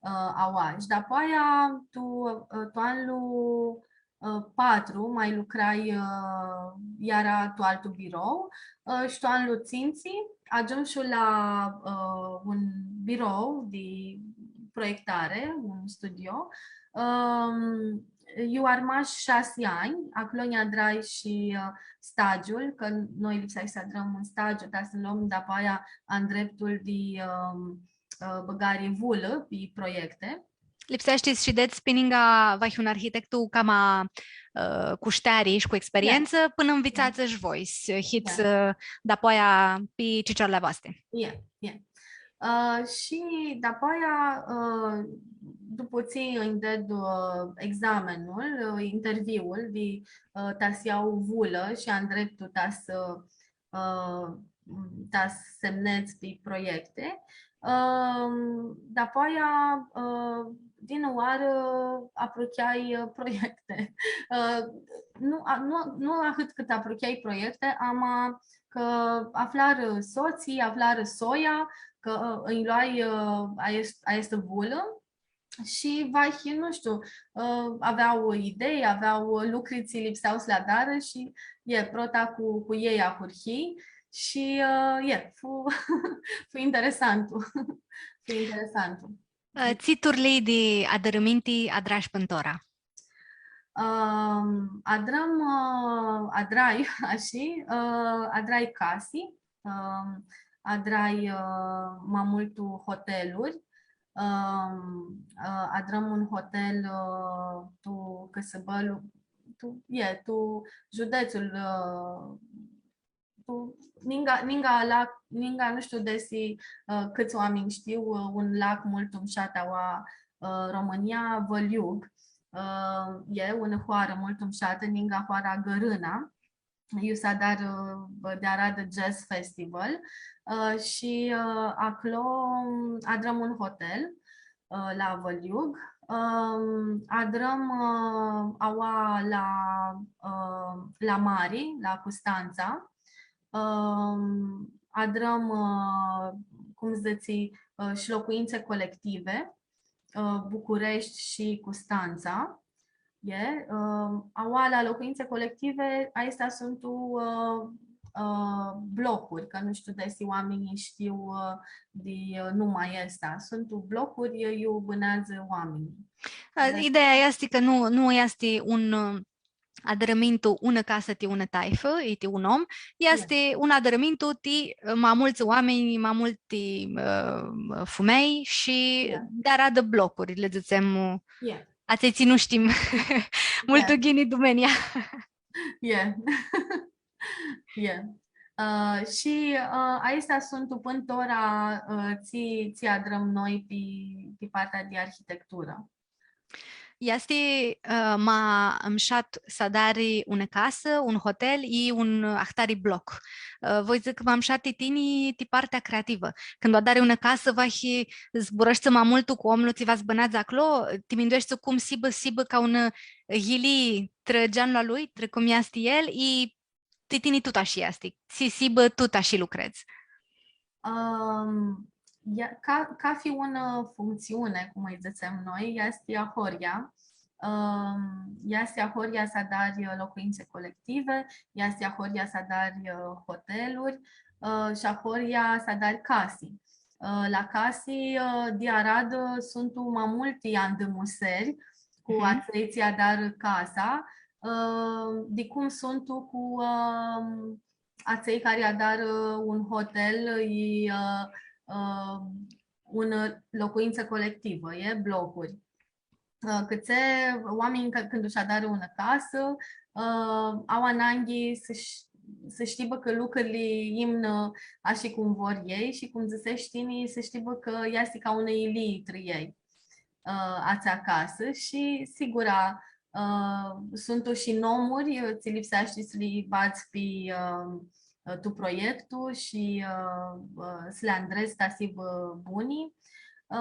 ã, aua. Shi dapoaia, tu, ã, tu anlu, ã, patru, ma lucrai, ã, iara tu altu birou, ã, shi tu anlu tsintsi, agiumshu la, ã, un birou di proiectare, un studio. Ãm, iu armash shasi anj, aclo nj-adrai shi, ã, stagiul, cã noi lipsea s-adrãm un stagiu, ta s-lom dapoaia andreptul di, ãm, ã, bãgari vulã pi proiecte. Lipseashti s-shidets pi ningã vahi un arhitectu cama, ã, cu shteari shi cu experientsã, pãnã nvitsats shi voi, s-hits, ã, dapoaia pi cicioarli a voasti. Ie, ie. Ã, shi dapoaia, ã, dupu tsi nj-ded, ã, examenul, ã, interviul di, ã, ta s-ljau vulã shi andreptu ta s-, ã, ta s-semnedz pi proiecte. Ãm, dapoaia, ã, dinãoarã aprucheai, ã, proiecte. Ã, nu, a, nu, nu ahãt cãt aprucheai proiecte, ama cã aflarã sotslji, aflarã soia, cã, ã, nj-loai, ã, aest-, aestã vulã. Shi vahi, nu shtiu, ã, avea idei, avea lucri tsi lipsea s-li adarã shi, ie, prota cu, cu elj ahurhii shi, ã, ie, fu, fu interesantu. Fu interesantu. Ã, tsi turlii di adãrãminti adrash pãn tora? Ãm, adrãm, ã, adrai, ashi, ã, adrai casi, ãm, adrai, ã, ma multu hoteluri, ãm, ã, adrãm un hotel, ã, tu cãsãbãlu, tu, ie, tu judetsul, ã, tu, ninga, ninga lac, ninga, nu shtiu desi, ã, cãts oaminj shtiu, ã, un lac multu mushat aua, ã, Romãnia, Vãliug, ã, e unã hoarã multu mushatã, ninga hoara Gãrãna, iu s-adarã, ã, di aradã Jazz Festival, ã, shi, ã, aclo, ãm, adrãm un hotel, ã, la Vãliug, ãm, adrãm, ã, aua la, ã, la mari, la Custantsa, ãm, adrãm, ã, cum dzãtsi, ã, shi locuintse colective, ã, Bucureshti shi Custantsa. E, ãm, aua la locuintse colective, aestea suntu, ã, ã, blocuri, cã nu shtiu desi oaminjlji shtiu, ã, di, ã, numa aestã. Suntu blocuri, e, iu bãneadzã oaminjlji. Ã, da. Ideea easti cã nu, nu easti un, ã, adãrãmintu unã casã ti unã taifã, i ti un om, easti un adãrãmintu ti, ã, ma multsã oaminj, ma multi, ã, fumelj shi di aradã blocuri, lã dzãtsem, ã, atselj tsi nu shtim multu ghini dumenia. Ie. Ie. Ã, shi, ã, aestea suntu pãn tora, ã, tsi, tsi adrãm noi pi, pi partea di arhitecturã. Easti, ã, ma mushat s-adari unã casã, un hotel i un ahtari bloc. Ã, voi dzãc ma mushat ti tini ti partea creativã. Cãndu adari unã casã, vahi zburãshti ma multu cu omlu tsi va s-bãneadzã aclo, ti mindueshti cum s-hibã, s-hibã ca unã yilii trã geanlu a lui, trã cum easti el, i ti tini tut ashi easti, tsi s-hibã tut ashi lucredz. Ãm, ea, ca, cathi unã functsiuni, cum lji dzãtsem noi, easti ahoryea. Ãm, easti ahoryea s-adari, ã, locuintse colective, easti ahoryea s-adari, ã, hoteluri, ã, shi ahoryea s-adari casi. Ã, la casi, ã, di aradã suntu ma multi andãmuseri cu atselj tsi adarã casa, ã, di cum suntu cu, ã, atselj cari adarã un hotel, i, ã, ã, unã locuintsã colectivã, e, blocuri. Ã, cãtse oaminjlji cã-, cãndu sh-adarã unã casã, ã, au ananghi s-sh-, s-shtibã cã lucrili imnã ashi cum vor elj shi, cum dzãsesh tini, s-shtibã cã easti ca unã yilii trã elj, ã, atsea casã shi, sigura, Ã, suntu shi nomuri, ã, tsi lipseashti s-li badz pi, ã, ã, tu proiectu shi, ã, ã, s-li andredz ta s-hibã buni. Ã,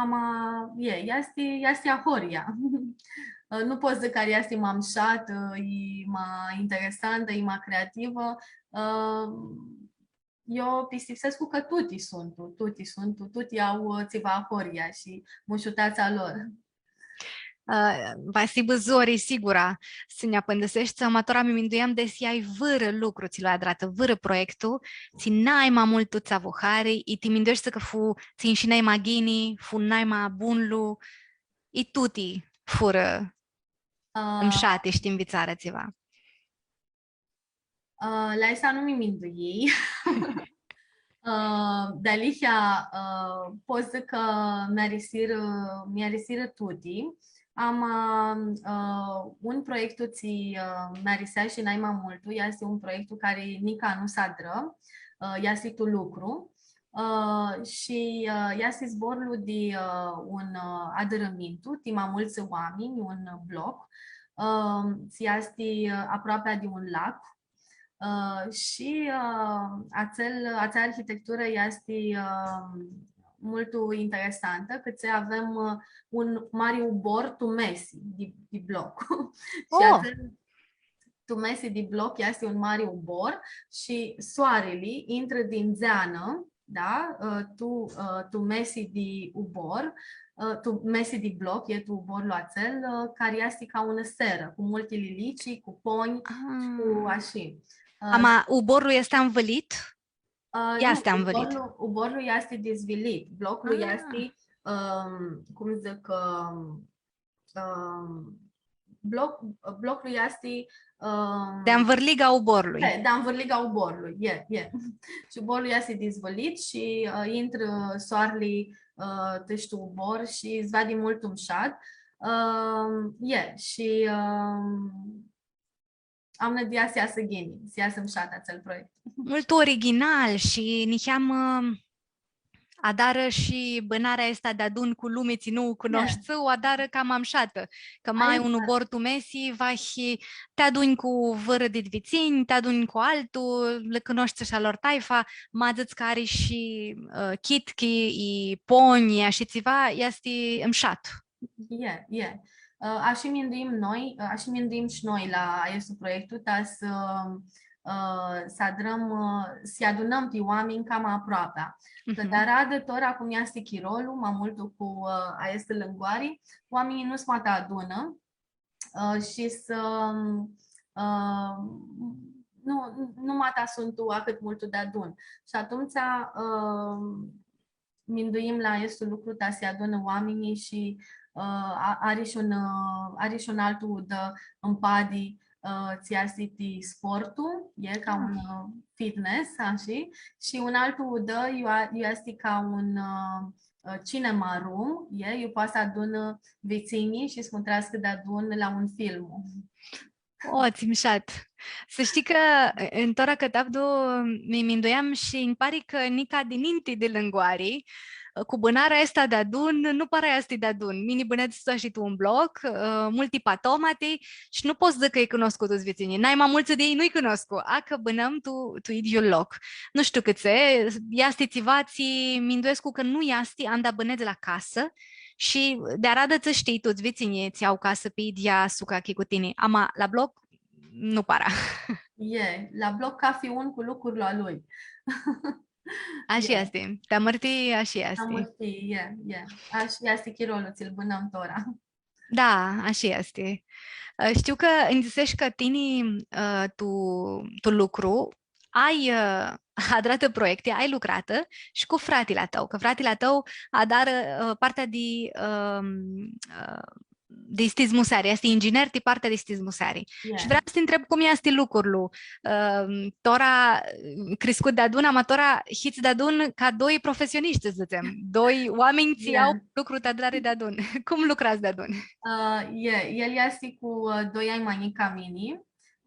ama, e, easti, easti ahoryea. Ã, nu pot s-dzãc cari easti ma mushatã, i ma interesantã, i ma creativã. Ã, eu pistipsescu cã tuti suntu, tuti suntu, tuti au, ã, tsiva ahoryea shi mushuteatsa lor. Ã, va s-hibã zori, sigura, s-nj-apãndiseshti, ama tora mi minduiam desi ai vãrã lucru tsi lu ai adratã, vãrã proiectu, tsi nai ma multu tsã avu hari, i ti mindueshti cã fu, tsi inshi nai ma ghini, fu nai ma bunlu, i tuti furã, ã, mushati shi ti nvitsarã tsiva. Ã, la aestã nu mi minduii. Ã, dealihea, ã, pot s-dzãc cã mi-arisirã, mi-arisirã tuti. Ama, ã, un proiectu tsi, ã, mi-ariseashti nai ma multu, easti un proiectu cari nica nu s-adrã, ã, easti tu lucru. Ã, shi, ã, easti zborlu di, ã, un, ã, adãrãmintu, ti ma multsã oaminj, un bloc, ã, tsi easti, ã, aproapea di un lac, ã, shi, ã, atsel, atsea arhitecturã easti, ã, multu interesantã, cãtse avem, ã, un mari ubor tu mesi di, di bloc. Shi Oh! atsel tu mesi di bloc easti un mari ubor shi soarili intrã di ndzeanã, da? Ã, tu, ã, tu mesi di ubor, ã, tu mesi di bloc, e tu uborlu atsel, ã, cari easti ca unã serã, cu multi lilici, cu ponj, cu Ah. ashi. Ã, Ama uborlu easti anvãlit? Ã, nu, Easti anvãlit. uborlu, uborlu easti dizvilit. Bloclu Ah. easti, ãm, cum dzãc, ãm, ãm, bloc, bloclu easti, ãm, Di anvãrliga uborlui. E, di anvãrliga uborlui, e, e. Shi uborlu easti dizvãlit shi, ã, intrã soarli, ã, ti tu ubor shi s-veadi multu mushat. Ãm, e, shi, ãm, am nãdia s-easã ghini, s-easã mushat atsel proiect. Multu original shi niheamã adarã shi bãnarea aestã deadun cu lumi tsi nu u cunoshti, Da. u adarã cama mushatã. Cã ma ai Aia un exact. ubor tu mesi, vahi ti adunj cu vãrã di dvitsinj, ti adunj cu altu, lã cunoshti shi a lor taifa, ma dzãts cã ari shi, ã, chitchi, i ponj, i ashi tsiva, easti mushat. E, e. Ã, ashi minduim noi, ã, ashi minduim shi noi la aestu proiectu, ta s-, ã, s-adrãm, ã, s-lji adunãm pi oaminj cama aproapea. Cã Mhm. di aradã, tora cum easti chirolu, ma multu cu, ã, aestã lãngoari, oaminjlji nu s-ma ta adunã, ã, shi s-, ã, nu, nu ma ta suntu ahãt multu deadun. Shi atumtsea, ã, minduim la aestu lucru, ta s-lji adunã oaminjlji shi, ã, a-, ari shi un, ã, ari shi un altu udã mpadi, ã, tsi easti ti sportu, e ca Ah. un, ã, fitness, ashi, shi un altu udã iu a-, iu easti ca un, ã, ã, cinema room, e, iu poati s-adunã vitsinjlji shi s-mutreascã deadun la un film. O, tsi mushat. S-shtii cã, ã, tora cãtavdu, mi minduiam shi nji pari cã nica dininti di lãngoari, ã, cu bãnarea aestã deadun, nu para easti deadun. Mini bãnedz shi tu un bloc, ã, multi patomati shi nu pot s-dzãc cã lji cunoscu tuts vitsinjlji. Nai ma multsã di elj nu-lj cunoscu. A, cã bãnãm tu, tu idyiul loc. Nu shtiu cãtse, easti tsiva tsi minduescu cã nu easti anda bãnedz la casã, shi di aradã tsã shtii tuts vitsinjlji tsi au casã pi idyea sucachi cu tini. Ama la bloc, nu para. E, la bloc cathi un cu lucrul a lui. Ashi E. easti. Ti amãrtii, ashi Ti easti. amãrtii, e, e. Ashi easti chirolu, tsi-l bãnãm tora. Da, ashi easti. Ã, shtiu cã nji dzãseshi cã tini, ã, tu, tu lucru, ai, ã, adratã proiecti, ai lucratã shi cu fratili a tãu, cã fratili a tãu adarã, ã, partea di, ãm, ã, di stizmuseari, easti inginer ti partea di stizmuseari. Shi Yeah. vream s-ti ntreb cum easti lucrul. Ãm, tora, ã, criscut deadun, ama tora hits deadun ca doi profesionishti, s-dzãtsem. Doi oaminj tsi Yeah. au lucru ti adrari deadun. Cum lucrats deadun? Ã, e, el easti cu, ã, doi anj ma njic ca mini.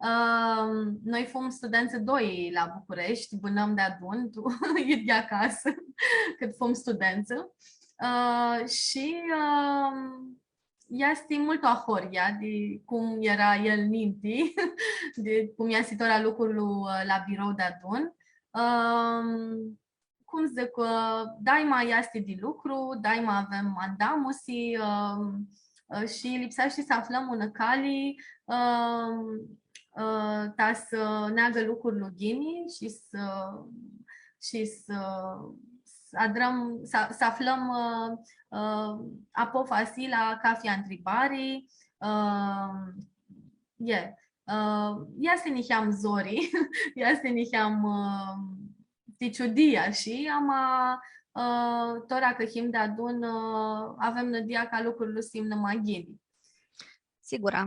Ãm, noi fum studentsã doi la Bucureshti, bãnãm deadun, tu idyea casã, cãt fum studentsã. Ã, shi, ãm, easti multu ahoryea di cum eara el ninti, di cum easti tora lucrul, ã, la birou deadun. Ãm, cum dzãc, ã, daima easti di lucru, daima avem andamusi, ãm, ã, shi lipseashti s-aflãm unã cali, ãm, ã, ta s-neagã lucrul ghini shi s-, shi s-, s-adrãm, s-, s-aflãm, ã, ã, apofasi la cafi ntribari, ã, e, ã, easti niheam zori, easti niheam, ã, ti ciudia shi ama, ã, tora cã him deadun, ã, avem nãdia ca lucrurli s-imnã ma ghini. Sigura.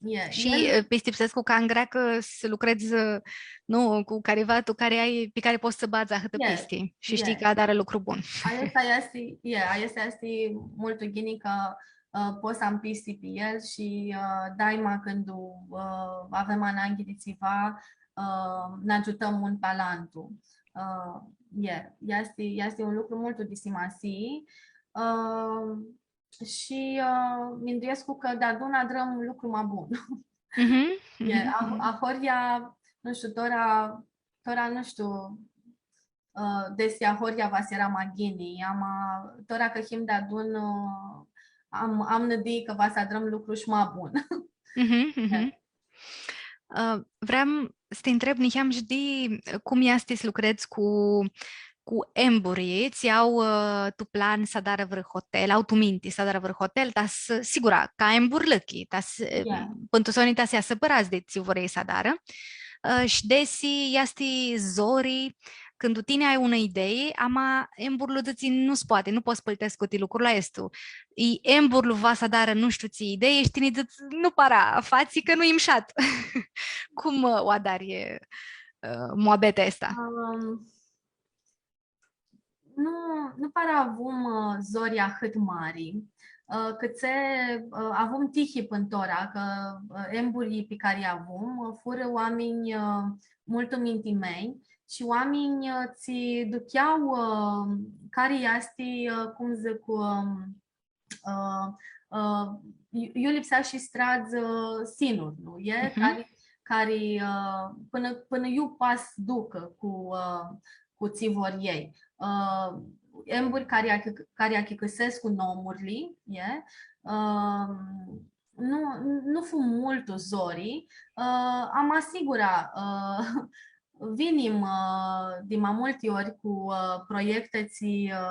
E, shi, el e, pistipsescu cã ngreacã s-lucredz, nu, cu cariva tu cari ai, pi cari pots s-badz ahãtã, e, pisti shi, e, shtii cã adarã lucru bun. Aestã easti, e, aestã easti multu ghini cã, ã, pots s-am pisti pi el shi, ã, daima cãndu, ã, avem ananghi di tsiva, ã, nã agiutãm un pi alantu. Ã, e, easti, easti un lucru multu di simasii. Ã, shi, ã, minduescu cã deadun adrãm lucru ma bun. Mhm, e, mhm, a-, mhm. Ahoryea, nu shtiu, tora, tora, nu shtiu, ã, desi ahoryea va s-eara ma ghini, ama tora cã him deadun, ã, am, am nãdii cã va s-adrãm lucru shi ma bun. Mhm, e, mhm. Ã, vream s-ti ntreb niheam shi di cum easti s-lucredz cu, cu emburlji, tsi au, ã, tu plan s-adarã vãrã hotel, au tu minti s-adarã vãrã hotel, ta s-, sigura, ca embur lãchi, ta s-, ia, pãn tu soni ta s-easã pãradz di tsi vor elj s-adarã. Ã, shi desi easti zori, cãndu tini ai unã idei, ama emburlu dzãtsi, nu s-poati, nu pot s-pãltescu ti lucrul aestu. I emburlu va s-adarã nu shtiu tsi idei, shi tini dzãts, nu para, fatsi cã nu-i mshat. Cum, ã, u adari, ã, muabetea aestã? Ãm, nu, nu para avum, ã, zori ahãt mari. Ã, cãtse, ã, avum tihi pãn tora, cã, ã, emburlji pi cari avum, ã, furã oaminj, ã, multu mintimenj shi oaminj, ã, tsi duchea, ã, cari easti, ã, cum dzãc, ã, ã, ã, iu, iu lipseashti s-tradz, ã, sinurlu, e? Mhm. Cari, cari, ã, pãnã, pãnã iu poati s-ducã cu, ã, cu tsi vor elj. Ã, emburi cari achi-, cari achicãsescu nomurli, e? Ã, nu, nu fu multu zori, ã, ama sigura, ã, vinim, ã, di ma multi ori cu, ã, proiecti tsi, ã,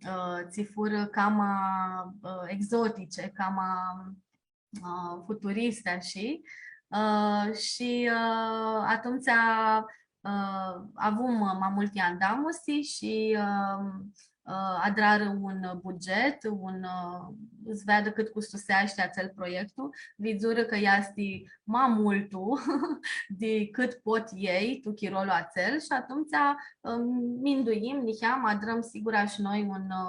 ã, tsi furã cama, ã, exotice, cama, ã, futuriste, shi, ã, shi, ã, atumtsea, ã, avum, ã, ma multi andamusi shi, ã, ã, adrarã un buget, un, ã, s-veadã cãt custuseashti atsel proiectu, vidzurã cã easti ma multu di cãt pot elj tu chirolu atsel shi atumtsea, ã, minduim, niheam, adrãm sigura shi noi un, ã,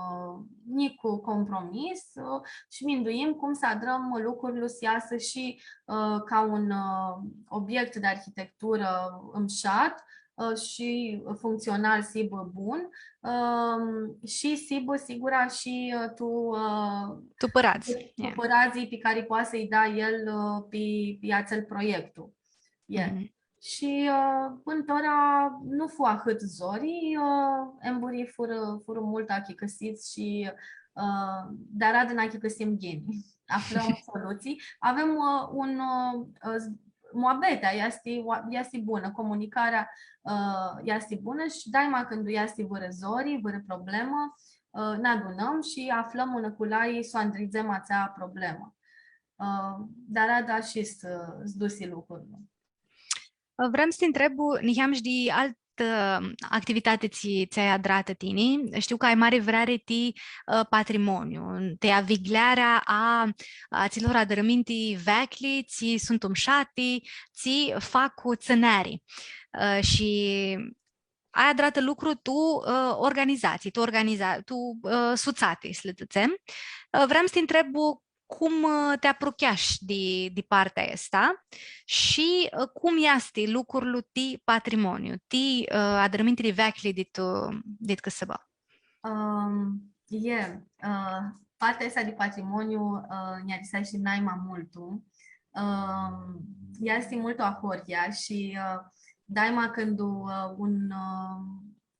njic compromis, ã, shi minduim cum s-adrãm lucrurli s-easã shi, ã, ca un, ã, obiect di arhitecturã mshat, ã, shi functsional s-hibã bun, ãm, shi s-hibã sigura shi, ã, tu, ã, tu pãradz, tu, e, pãradzlji pi cari poati s-lji da el, ã, pi, pi atsel proiectu. E. Mhm. Shi, ã, pãn tora nu fu ahãt zori, ã, emburlji furã, furã multu achicãsits shi, ã, di aradã nã achicãsim ghini. Aflãm solutsii. Avem, ã, un, ã, ã, muabetea easti, ua-, easti bunã, comunicarea, ã, easti bunã shi daima cãndu easti vãrã zori, vãrã problemã, ã, nã adunãm shi aflãm unã culai s-u andridzem atsea problemã. Ã, di aradã ashi s-, s-dusi lucrurli. Vream s-ti ntreb, niheam, shi di altã activitati tsi, tsi ai adratã tini. Shtiu cã ai mari vreari ti, ã, patrimoniu, ti avigljarea a, a atsilor adãrãminti veclji, tsi suntu mshati, tsi fac cu tsãneari. Ã, shi ai adratã lucru tu, ã, organizatsii, tu organiza-, tu, ã, sutsati, s-lã dzãtsem. Ã, vream s-ti ntreb cum, ã, ti aprucheash di, di partea aestã shi, ã, cum easti lucrul ti patrimoniu, ti, ã, adãrãmintili veclji dit, ã, dit cãsãbã? Ãm, e, ã, partea aestã di patrimoniu, ã, nj-ariseashti naima multu. Ã, easti multu ahoryea shi, ã, daima cãndu, ã, un, ã,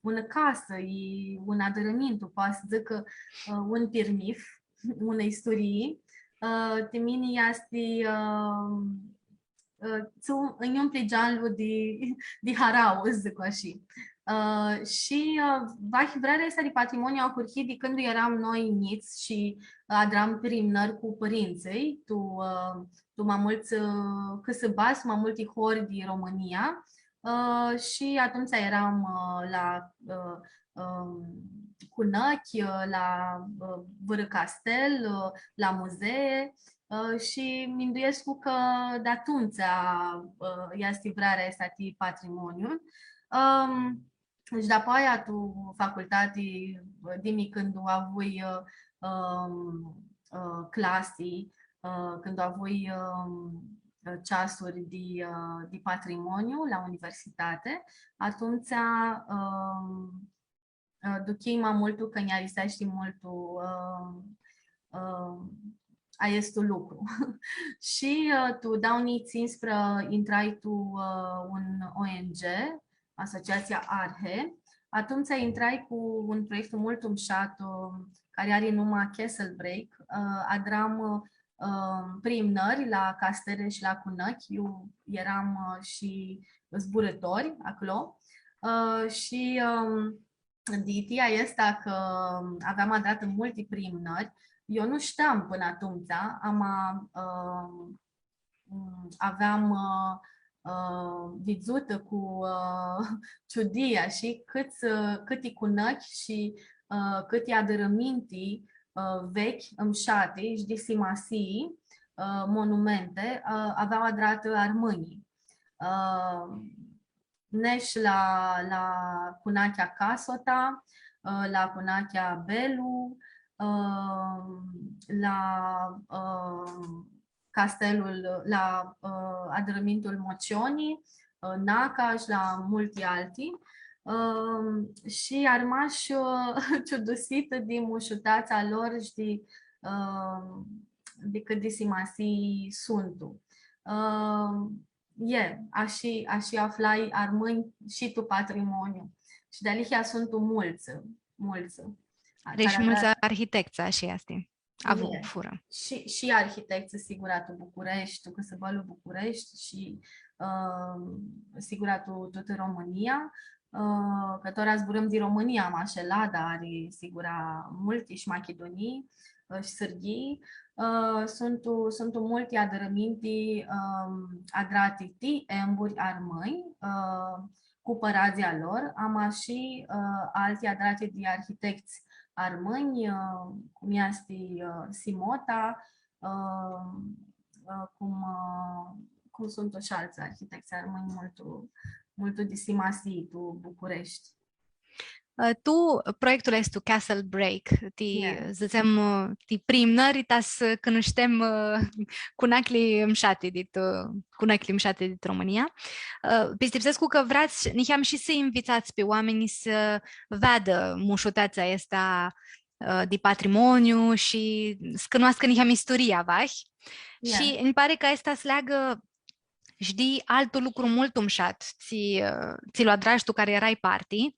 unã casã, i un adãrãmintu, poati s-dzãcã, ã, un pirmith, unã isturii, ã, ti mini easti, ã, ã, tsi nj-umpli geanlu di, di harauã, s-dzãc ashi. Ã, shi, ã, vahi vrearea aestã di patrimoniu ahurhi di cãndu eram noi njits shi adram pirimnãri cu pãrintsãlj, tu, ã, tu ma multsã, ã, cãsãbadz, ma multi hori di Romãnia. Ã, shi atumtsea eram, ã, la, ã, ãm, Cunãchi, ã, la, ã, vãrã castel, ã, la muzee, ã, shi minduescu cã di atumtsea, ã, easti vrearea aestã ti patrimoniu. Ãm, shi dapoaia tu facultati, ã, dimi cãndu avui, ã, ãm, ã, clasi, ã, cãndu avui, ãm, ã, ceasuri di, ã, di patrimoniu la universitati, atumtsea, ãm, ã, duchii ma multu cã nj-ariseashti multu, ã, ã, aestu lucru. Shi, ã, tu dauã njilji tsisprã intrai tu, ã, un O N G, Asociatsia ARHE. Atumtsea intrai cu un proiectu multu mushat, ã, cari ari numa Castle Break. Ã, adram, ã, priimnãri la Castele shi la Cunãchi. Eu eram, ã, shi zburãtori aclo. Ã, shi, ãm, di itia aestã cã aveam adratã multi priimnãri, eu nu shteam pãnã atumtsea, ama, ãm, aveam, ã, ã, vidzutã cu, ã, ciudia shi cãts, ã, cãti cunãchi shi, ã, cãti adãrãminti, ã, vechi, mshati shi di simasii, ã, monumenti, ã, avea adratã armãnjlji. Ã, nesh la, la Cunachea Casota, ã, la Cunachea Belu, ã, la, ã, castelul, la, ã, adãrãmintul Mocioni, ã, Naca shi la multi alti. Ã, shi armash, ã, ciudusitã di mushuteatsa lor shi di, ã, di cãt di simasii suntu. Ã, E, ashi, ashi aflai armãnj shi tu patrimoniu. Shi dealihea suntu multsã, multsã. Deci multsã arhitects, ashi easti. Avu, e, furã. Shi, shi arhitects, sigura, tu Bucureshti, tu cãsãbãlu Bucureshti shi, ã, sigura, tu tutã Romãnia. Ã, cã tora zburãm di Romãnia, ama shi Elada ari, sigura, multi shi Machidunii, ã, shi Sãrghii. Ã, suntu, suntu multi adãrãminti, ãm, adrati ti emburi armãnj, ã, cu pãradzlji a lor, ama shi, ã, alti adrati di arhitects armãnj, ã, cum easti, ã, Simota, ã, ã, cum, ã, cum suntu shi altsã arhitects armãnj multu, multu di simasii tu Bucureshti. Ã, tu proiectul aestu Castle Break, ti, dzãtsem, ã, ti priimnãri ta s-cunushtem, ã, cunaclji mshati dit, ã, cunaclji mshati dit Romãnia. Ã, pistipsescu cã vreats niheam shi s-nvitsats pi oaminj s-veadã mushuteatsa aestã, ã, di patrimoniu shi s-cunoascã niheam isturia, vahi. Shi nji pari cã aestã s-leagã shi di altu lucru multu mushat, tsi, ã, tsi lu adrash tu, cari erai parti.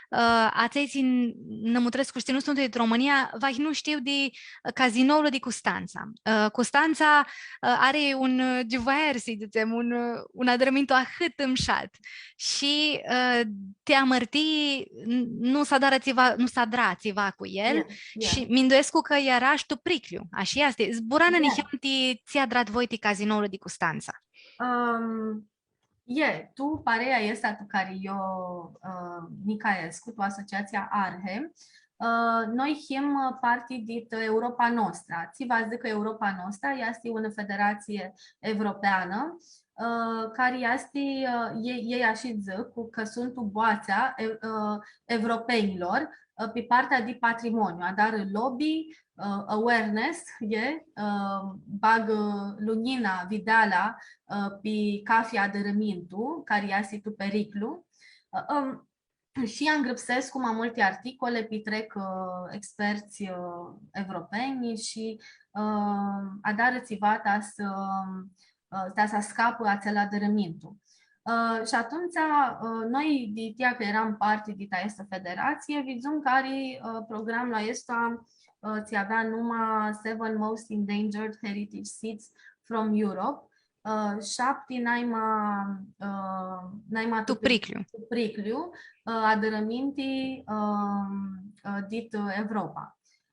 Ã, atselj tsi n-, nã mutrescu shi tsi nu suntu dit Romãnia, vahi nu shtiu di, ã, Cazinoul di Custantsa. Ã, Custantsa, ã, ari un, ã, giuvaer, s-dzãtsem, un, ã, un adãrãmintu ahãt mushat. Shi, ã, ti amãrtii, n-, nu s-adarã tsiva, nu s-adra tsiva cu el. Shi minduescu cã eara shi tu priclju. Ashi easti. Zbura-nã niheam ti tsi adrat voi ti Cazinoul di Custantsa. Ãm, e, tu parea aestã tu cari eu, ã, nica escu, tu Asociatsia ARHE, ã, noi him, ã, parti dit Europa Nostra. Tsi va s-dzãcã Europa Nostra, easti unã federatsii evropeanã, ã, cari easti, ã, elj, elj ashi dzãc, cu, cã suntu boatsea, e, ã, evropenjlor, ã, pi partea di patrimoniu, adarã lobby, ã, awareness, e, ã, bagã lunjina, videala, ã, pi cathi adãrãmintu, cari easti tu periclu. Ã, ãm, shi angrãpsescu ma multi articole, pi trec, ã, experts, ã, evropeni shi, ã, adarã tsiva ta s-, ã, ta s-ascapã atsel adãrãmintu. Ã, shi atumtsea, ã, noi, di tia cã eram parti di aestã federatsii, vidzum cari, ã, programlu aestu, ã, tsi avea numa Seven Most Endangered Heritage Sites from Europe, ã, shapti naima, ã, naima tu pri-, tu priclju, ã, adãrãminti, ã, ã, dit, ã, Evropa.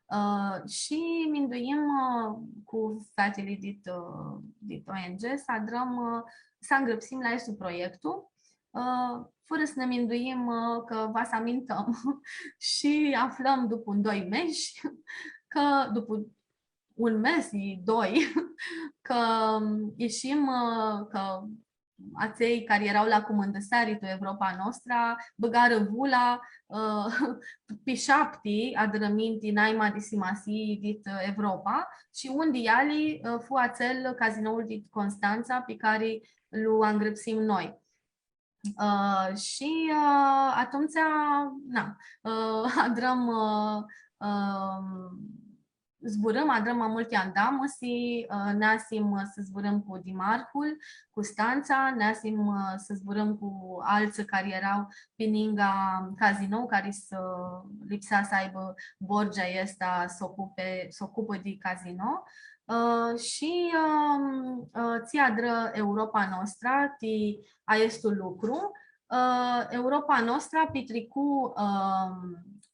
Ã, shi minduim, ã, cu featili dit, ã, dit O N G s-adrãm, ã, s-angrãpsim la aestu proiectu, ã, fãrã s-nã minduim, ã, cã va s-amintãm. Shi aflãm dupu un doi mesh, cã dupu un mes i doi, cã ishim, ã, cã atselj cari eara la cumãndãseari tu Evropa Nostra, bãgarã vula, ã, pi shapti adãrãminti naima di simasii dit, ã, Evropa, shi un di eali, ã, fu atsel cazinoul dit Constantsa, pi cari lu angrãpsim noi. Ã, shi, ã, atumtsea, na, ã, adrãm, ã, ã, zburãm, adrãm ma multi andamusi, ã, neasim, ã, s-zburãm cu dimarhul, cu Stantsa, neasim, ã, s-zburãm cu altsã cari eara pi ninga cazino, cari s-, lipsea s-aibã borgea aestã s-ocupe, s-ocupã di cazino. Ã, shi, ã, ã, tsi adrã Europa Nostra ti aestu lucru. Ã, Europa Nostra pitricu, ã,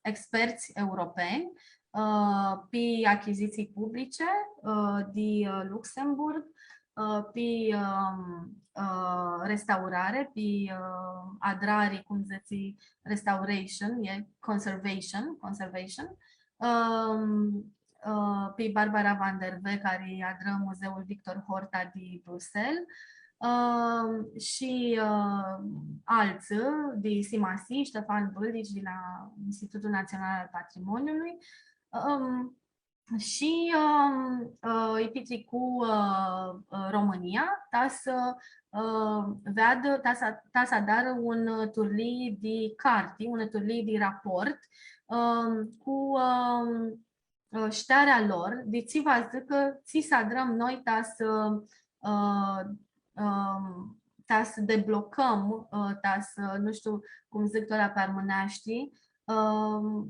experts europeni, ã, pi achizitsii publice, ã, di, ã, Luxemburg, ã, pi, ã, ã, restaurare, pi, ã, adrari, cum dzãtsi, restoration, e conservation, conservation. Ã, ã, pi Barbara van der Wee, cari adrã Muzeul Victor Horta di Bruxelles, ã, shi, ã, altsã di simasii, Ștefan Bâldici di la Institutul Național al Patrimoniului, ã, shi, ã, ã, lji pitricu, ã, ã, Romãnia, ta s-, ã, veadã, ta s-, ta s-adarã un turlii di carti, un turlii di raport, ã, cu, ã, ã, shtearea lor, di tsi va dzãcã, tsi s-adrãm noi ta s-, ã, ã, ta s-deblocãm, ã, ta s-, nu shtiu cum dzãc tora pi armãneashti, ã,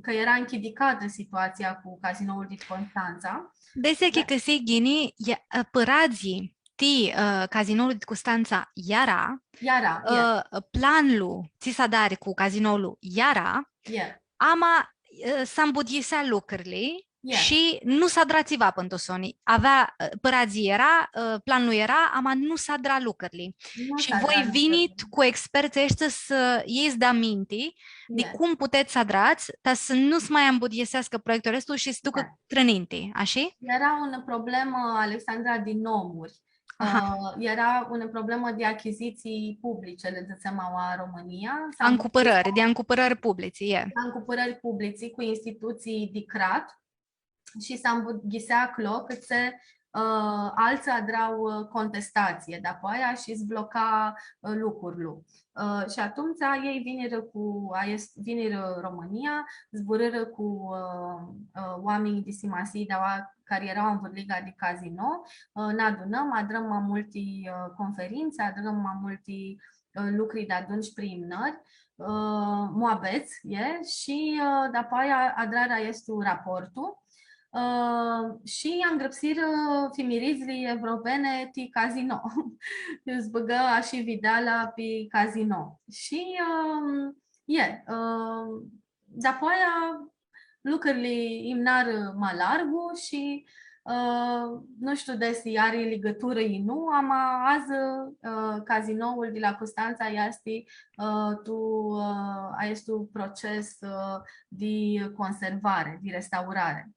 cã eara nchidicatã situatsia cu cazinoul di Constantsa. Desi, achicãsii ghini, e, ã, pãradzlji ti, ã, cazinoul di Constantsa eara, eara, e, ã, planlu tsi s-adari cu cazinoul eara, e, ama, ã, s-ambudisea lucrili, e, shi nu s-adra tsiva pãn tu soni. Avea, ã, pãradzlji eara, ã, planlu eara, ama nu s-adra lucrili. Nu s-adra lucrili. Shi voi vinit cu expertsãlj aeshti s-lji s-da minti di, e, cum putets s-adrats, ta s-nu s-ma ambudiseascã proiectul aestu shi s-ducã, e, trãninti, ashi? Eara unã problemã, Alexandra, di nomuri. Aha. Ã, eara unã problemã di achizitsii publice, li dzãtsem aua Romãnia. Ancupãrãri, di ancupãrãri publitsi, e. Ancupãrãri publitsi cu institutsii di crat shi s-ambudisea aclo cãtse, ã, altsã adra, ã, contestatsii, dapoaia shi s-bloca, ã, lucrul. Ã, shi atumtsea elj vinirã cu, aes-, vinirã Romãnia, zburãrã cu, ã, ã, oaminj di simasii, di aua cari eara anvãrliga di cazino, ã, nã adunãm, adrãm ma multi, ã, conferintsi, adrãm ma multi, ã, lucri deadun shi priimnãri, ã, muabets, e, shi, ã, dapoaia adrarã aestu raportu, ã, shi angrãpsirã fimiridzli evropene ti cazino. Iu s-bãgã ashi videala pi cazino. Shi, ã, e, ã, dapoaia lucrili imnarã ma largu shi, ã, nu shtiu desi ari ligãturã i nu, ama adzã, ã, cazinoul di la Custantsa easti, ã, tu, ã, aestu proces, ã, di conservare, di restaurare.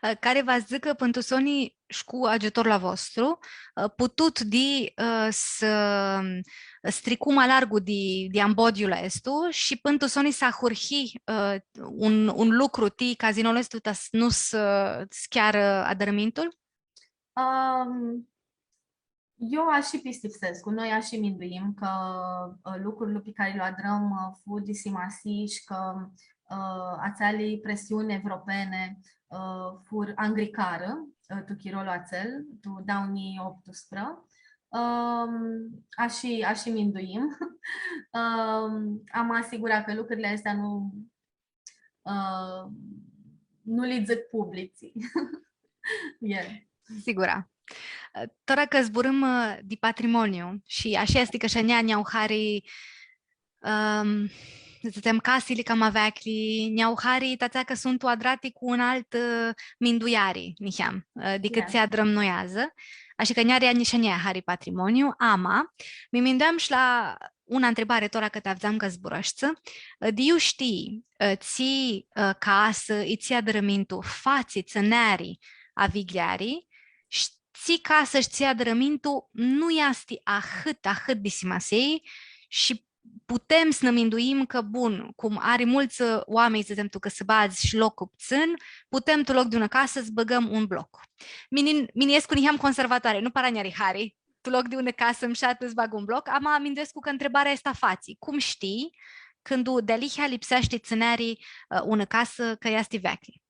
Ã, cari va s-dzãcã cã pãn tu soni sh-cu agiutorlu a vostru, ã, putut di, ã, s-, s-tricu ma largu di, di ambodiul aestu shi pãn tu soni s-ahurhi, ã, un, un lucru ti cazinoul aestu ta s-, nu s-, s-chearã adãrãmintul? Ãm, Eu ashi pistipsescu, noi ashi minduim cã, ã, lucrul pi cari lu adrãm, ã, fu di simasii shi cã, ã, atseali presiuni evropene, ã, fur angricarã, ã, tu chirolu atsel, tu dauã njilji optusprã. Ãm, ashi, ashi minduim. Ãm, ama sigura cã lucrili aesti nu, ã, nu li dzãc publici. Yeah. Sigura. Tora cã zburãm, ã, di patrimoniu shi ashi easti cã shi a njia nj-au hari, ãm, dzãtsem, casili cama veclji, nj-au hari, ti atsea cã suntu adrati cu un alt, ã, minduiari, niheam, ã, dicãt tsi adrãm noi adzã. Ashi cã nj-ari a njia shi a njia hari patrimoniu, ama, mi mindueam shi la unã ntribari tora cã ti avdzam cã zburãshti, ã, di iu shtii, ã, tsi, ã, casã, i tsi adãrãmintu fatsi tsãneari a vigljeari, shi tsi casã shi tsi adãrãmintu nu easti ahãt, ahãt di simasii shi putem s-nã minduim cã, bun, cum ari multsã oaminj, dzãtsem, tu cãsãbadz shi loc cu ptsãn, putem tu loc di unã casã s-bãgãm un bloc. Mini, mini escu niheam conservatoare, nu para nj-ari hari tu loc di unã casã mshatã s-bag un bloc, ama minduescu cã ntribarea aestã fatsi. Cum shtii, cãndu dealihea lipseashti tsãneari, ã, unã casã, cã easti veclji?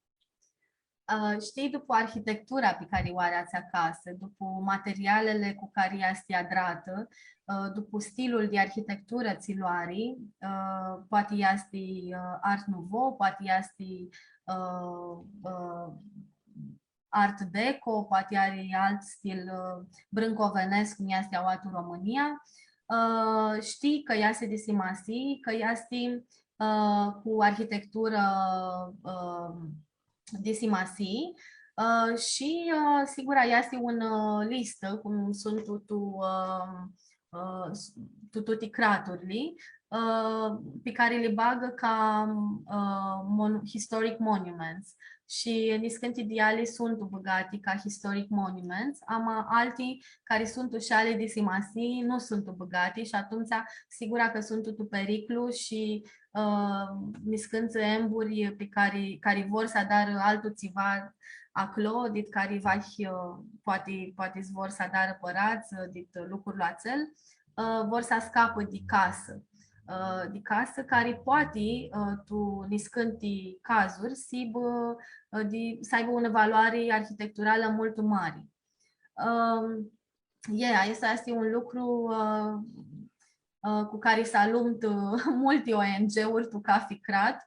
Ã, shtii, dupu arhitectura pi cari u ari atsea casã, dupu materialili cu cari easti adratã, ã, dupu stilul di arhitecturã tsi lu ari, ã, poati easti, ã, Art Nouveau, poati easti, ã, ã, Art Deco, poati ari alt stil, ã, brãncovenescu, cum easti aoa tu Romãnia. Ã, shtii cã easti di simasii, cã easti, ã, cu arhitecturã, ã, di simasii, ã, shi, ã, sigura, easti unã, ã, listã, cum suntu tu, ã, ã, s-, tu tuti craturli, ã, pi cari li bagã ca, ã, mon-, historic monuments. Shi niscãnti di eali suntu bãgati ca historic monuments, ama alti cari suntu shi eali di simasii nu suntu bãgati shi atumtsea sigura cã suntu tu periclu shi, ã, niscãntsã emburi pi cari, cari vor s-adarã altu tsiva aclo, dit cari vahi, ã, poati, poati s-vor s-adarã pãradz, ã, dit lucrul atsel, ã, vor s-ascapã di casã, ã, di casã cari poati, ã, tu niscãnti cazuri, s-hibã, ã, di, s-aibã unã valoari arhitecturalã multu mari. Ãm, e, aestu easti un lucru, ã, ã, cu cari s-alumtã multi O N G-uri tu cafi crat.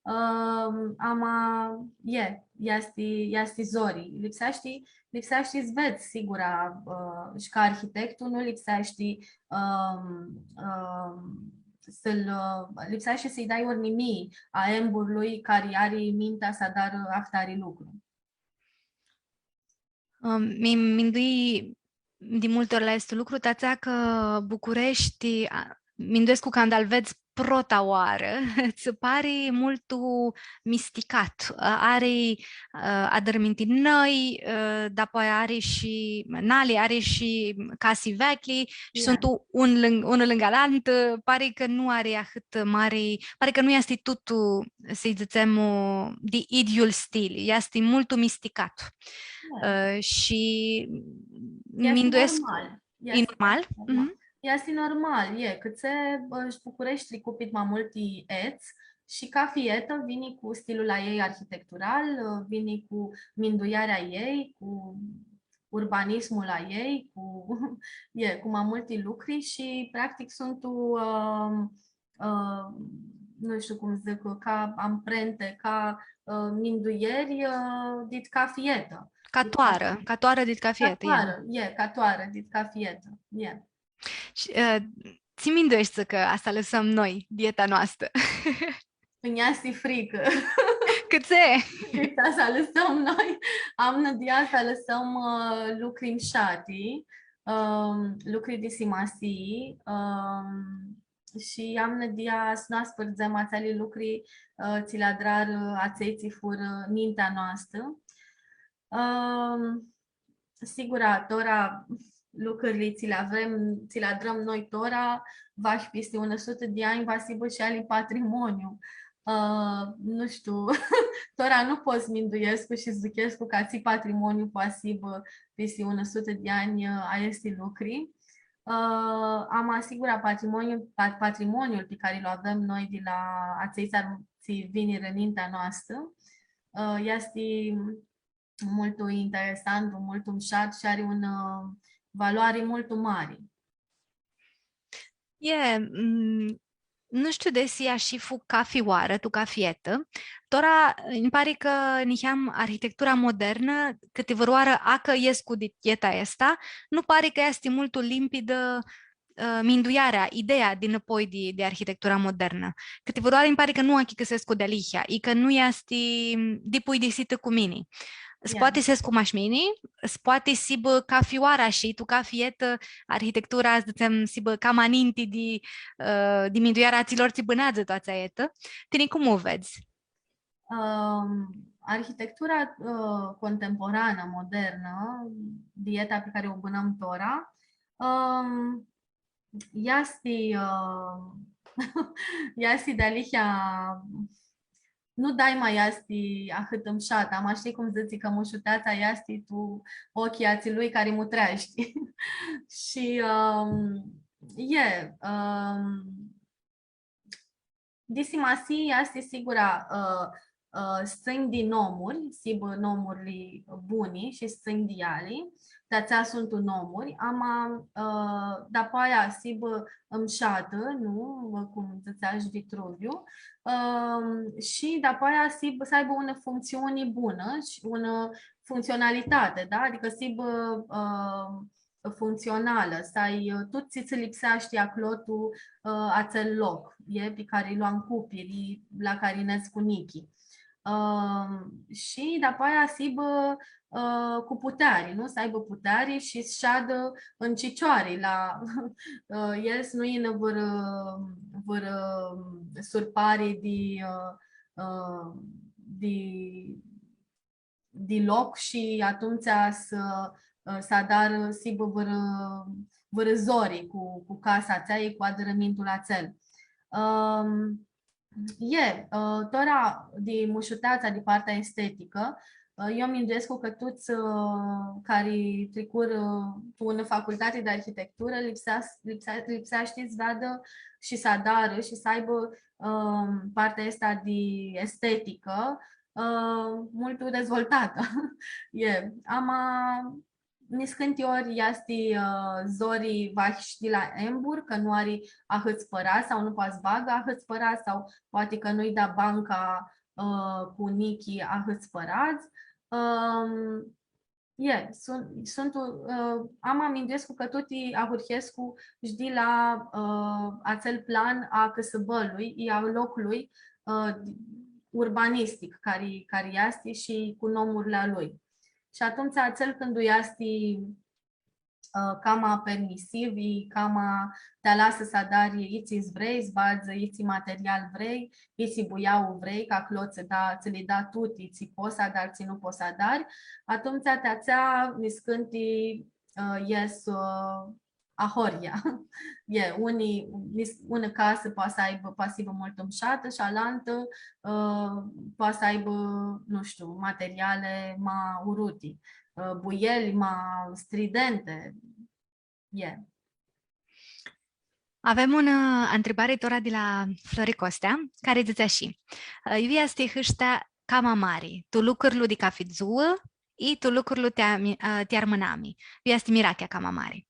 Ãm, ama, e, easti, easti zori. Lipseashti, lipseashti s-vedz, sigura, ã, shi ca arhitectu, nu lipseashti, ãm, ãm, s-lu, ã, lipseashti s-lji dai urnimii a emburlui cari ari mintea s-adarã ahtari lucru. Ãm, mi, mi mindui di multi ori la aestu lucru, ti atsea cã Bucureshti, a, minduescu cã anda lu vedz prota oarã, tsã pari multu misticat. A, ari, a, adãrminti nai, a, dapoaia ari shi nali, ari shi casi veclji shi suntu un lãng-, unã lãngã alantã, pari cã nu ari ahãt mari, pari cã nu easti tutu, s-dzãtsem, di idyiul stil, easti multu misticat. Da. Ã, shi easti minduescu normal. E normal? Mhm. Easti normal, e, cãtse, ã, shi Bucureshti tricu pit ma multi ets shi cafi etã vini cu stilul a ljei arhitectural, ã, vini cu minduirea a ljei, cu urbanismul a ljei, cu, e, cu ma multi lucri shi, practic, suntu, ã, ã, nu shtiu cum dzãc, ca amprente, ca, ã, minduieri, ã, dit cafi etã. Ca toarã, ca toarã dit cafi etã, e. Ca toarã, e, ca toarã dit cafi etã, e. Shi, ã, tsi mindueshti cã va s-alãsãm noi di eta noastã? Nj-easti fricã. Cãtse? Cãtse s-alãsãm noi? Am nãdia s-alãsãm, ã, lucri mshati, ãm, lucri di simasii, ãm, shi am nãdia s-nu aspãrdzem atseali lucri, ã, tsi li adrarã atselj tsi furã nintea noastã. Ãm, sigura, tora, lucrili tsi li avem, tsi li adrãm noi tora, vahi pisti unã sutã di anj, va s-hibã shi eali patrimoniu. Ã, nu shtiu, tora nu pot s-minduescu shi s-duchescu ca tsi patrimoniu poati s-hibã pisti unã sutã di anj, ã, aesti lucri. Ã, ama sigura patrimoniul, pa-, patrimoniul pi cari lu avem noi di la atselj tsi ar-, tsi vinirã nintea noastrã, ã, easti multu interesant, multu mushat shi ari unã, ã, valoari multu mari. E, mm, nu shtiu desi ashi fu cafi oarã, tu cafi etã. Tora, nji pari cã niheam arhitectura modernã, cãtivãrãoarã acã escu di eta aestã, nu pari cã easti multu limpidã, ã, minduearea, ideea dinãpoi di, di arhitectura modernã. Cãtivãrãoarã nji pari cã nu achicãsescu dealihea, i cã nu easti, mm, dipuidisitã cu mini. S-poati s-escu mash mini, s-poati s-hibã cafi oarã shi tu cafi etã, arhitectura, s-dzãtsem, s-hibã cama ninti di, ã, di minduearea atsilor tsi bãneadzã tu atsea etã. Tini cum u vedz? Ãm, arhitectura, ã, contemporanã, modernã, di eta pi cari u bãnãm tora, ãm, easti, ã, easti dealihea, nu daima easti ahãt mushatã, ama shtii cum dzãtsi cã mushuteatsa easti tu ocljilj atsilui cari mutreashti. Shi, ãm, e, ãm, di simasii easti sigura, ã, ã, s-tsãnj di nomuri, s-hibã nomurli buni shi s-tsãnj di eali, ti atsea suntu nomuri, ama, ã, dapoaia s-hibã mushatã, nu? Cum dzãtsea shi Vitruviu, ã, shi dapoaia s-hibã, s-aibã unã functsiuni bunã shi unã functsionalitati, da? Adicã s-hibã, ã, functsionalã, s-ai, ã, tut tsi tsã lipseashti aclo tu, ã, atsel loc, e, pi cari lu ancupiri, la cari nedz cu nichi. Ã, shi dapoaia s-hibã, ã, cu puteari, nu? S-aibã puteari shi s-shadã tu cicioari la, ã, el s-nu yinã vãrã, vãrã surpari di, ã, ã, di di loc shi atumtsea s-, s-adarã, s-hibã vãrã, vãrã zori cu, cu casa atsea i cu adãrãmintul atsel. Ãm, e, ã, tora di mushuteatsa, di partea esteticã, ã, eu minduescu cã tuts, ã, cari tricurã tu unã facultati di arhitecturã, lipsea, lipsea, lipseashti s-veadã shi s-adarã shi s-aibã, ãm, partea aestã di esteticã, ã, multu dezvoltatã. E, ama, niscãnti ori easti, ã, zori vahi shi di la embur, cã nu ari ahãts pãradz sau nu poati s-bagã ahãts pãradz sau poati cã nu-lj da banca, ã, cu nichi ahãts pãradz. Ãm, E, sun-, suntu, ã, ama minduescu cã tuti ahurhescu shi di la, ã, atsel plan a cãsãbãlui, i a loclui, ã, urbanistic cari, cari easti shi cu nomurli a lui. Shi atumtsea atsel cãndu easti, ã, cama permisiv, i cama ti alasã s-adari itsi vrei, s-badz itsi material vrei, itsi buiau vrei, cã aclo tsã da, tsã li da tuti, tsi pots s-adari, tsi nu pots s-adari, atumtsea ti atsea niscãnti, ã, es, ã, ahoryea. E, unii, nis-, unã casã poati s-aibã, poati s-hibã multu mushatã shi alantã, ã, poati s-aibã, nu shtiu, materiali ma uruti, ã, buieli ma stridenti. E. Avem unã, ã, ntribari tora di la Flori Costea, cari dzãtsi ashi: Ã, iu easti hãshtea cama mari, tu lucrurli di cafi dzuã i tu lucrurli ti ami-, ã, ti armãnami? Iu easti mirachea cama mari?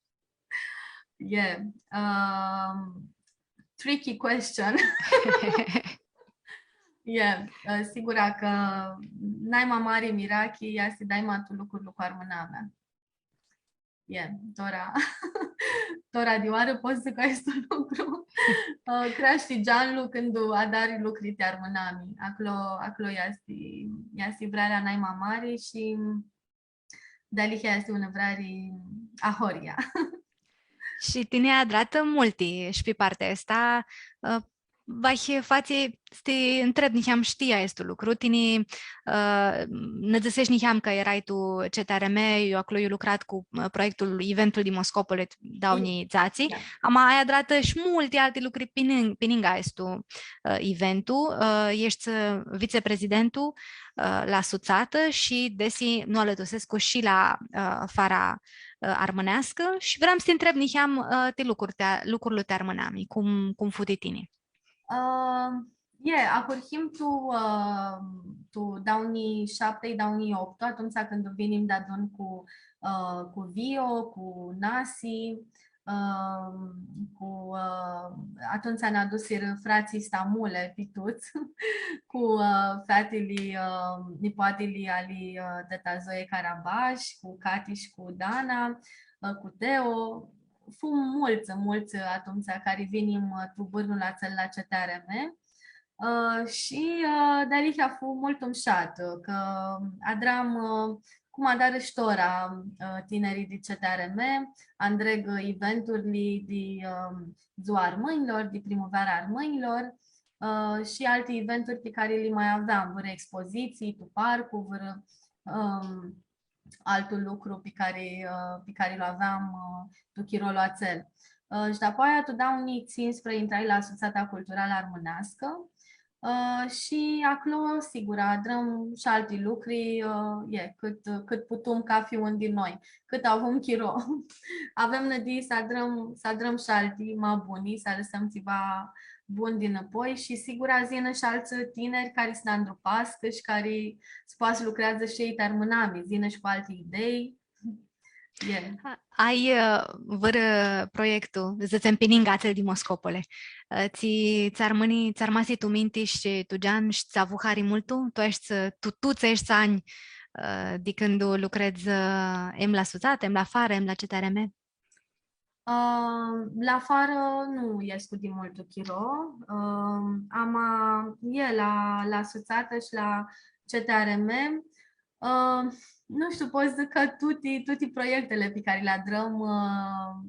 E, ãm, tricky question. E, ã, sigura cã naima mari mirachi easti daima tu lucrurli cu armãnamea. E, tora, tora di oarã pot s-dzãc aestu lucru. Ã, creashti geanlu cãndu adari lucri ti armãnami. Aclo, aclo easti, easti vrearea naima mari shi dealihea easti unã vreari ahoryea. Shi tini ai adratã multi shi pi partea aestã, ã, vahi fatsi s-ti ntreb niheam shi ti aestu lucru. Tini, ã, nã dzãseshi niheam cã erai tu C T R M, eu aclo eu lucrat cu, ã, proiectul, eventul di Moscopole, doauã njilji dzatsi. Da. Ama ai adratã shi multi alti lucri pi nin-, pi ningã aestu, ã, eventu. Ã, eshti, ã, viceprezidentu, ã, la Sutsatã shi desi nu alãtusescu shi la, ã, Fara, ã, Armãneascã shi vream s-ti ntreb niheam, ã, ti lucrul ti, lucrul ti armãnami, cum, cum fu ti tini? Ã, e, ahurhim tu, ã, tu doauã njilji shapti, doauã njilji optu, atumtsea cãndu vinim deadun cu, ã, cu Vio, cu Nasi, ã, cu, ã, atumtsea nã adusirã fratslji Stamule, pi tuts, cu, ã, featili, ã, nipoatili ali, ã, teta Zoe Carabash, cu Cati shi cu Dana, ã, cu Teo. Fum multsã, multsã atumtsea cari vinim, ã, tu bãrnul atsel la C T R M. Ã, shi, ã, dealihea fu multu mushat, ã, cã adram, ã, cum adarã shi tora, ã, tinirlji di C T R M, andreg, ã, eventurli di, ã, Dzua Armãnjlor, di Primuveara Armãnjlor, ã, shi alti eventuri pi cari li ma aveam, vãrã expozitsii, tu parcu, vãrã, ã, altu lucru pi cari, ã, pi cari lu aveam, ã, tu chirolu atsel. Ã, shi dapoaia, tu doauã njilji tsisprã, intrai la Sutsata Culturalã Armãneascã, ã, shi aclo, sigur, adrãm shi alti lucri, ã, e, cãt, cãt putum cafi un di noi, cãt avum chiro. Avem nãdii s-adrãm, s-adrãm shi alti ma buni, s-alãsãm tsiva bun dinãpoi shi, sigur, s-yinã shi altsã tiniri cari s-nã andrupascã shi cari s-poatã s-lucreadzã shi elj ti armãnami, s-yinã shi cu alti idei. E. A-, ai, ã, vãrã proiectu, dzãtsem, pi ningã atsel di Moscopole, ã, tsi, tsi armãni, tsi armasi tu minti shi tu gean shi tsi avu hari multu? Tu eshti, tu, tu tsi eshti anj, ã, di cãndu lucredz, ã, em la Sutsatã, em la Fara, em la C T R M? Ã, la Fara nu escu di multu chiro. Ã, ama e la, la Sutsatã shi la C T R M. Ã, nu shtiu, pot s-dzãc cã tuti, tuti proiectili pi cari li adrãm, ã,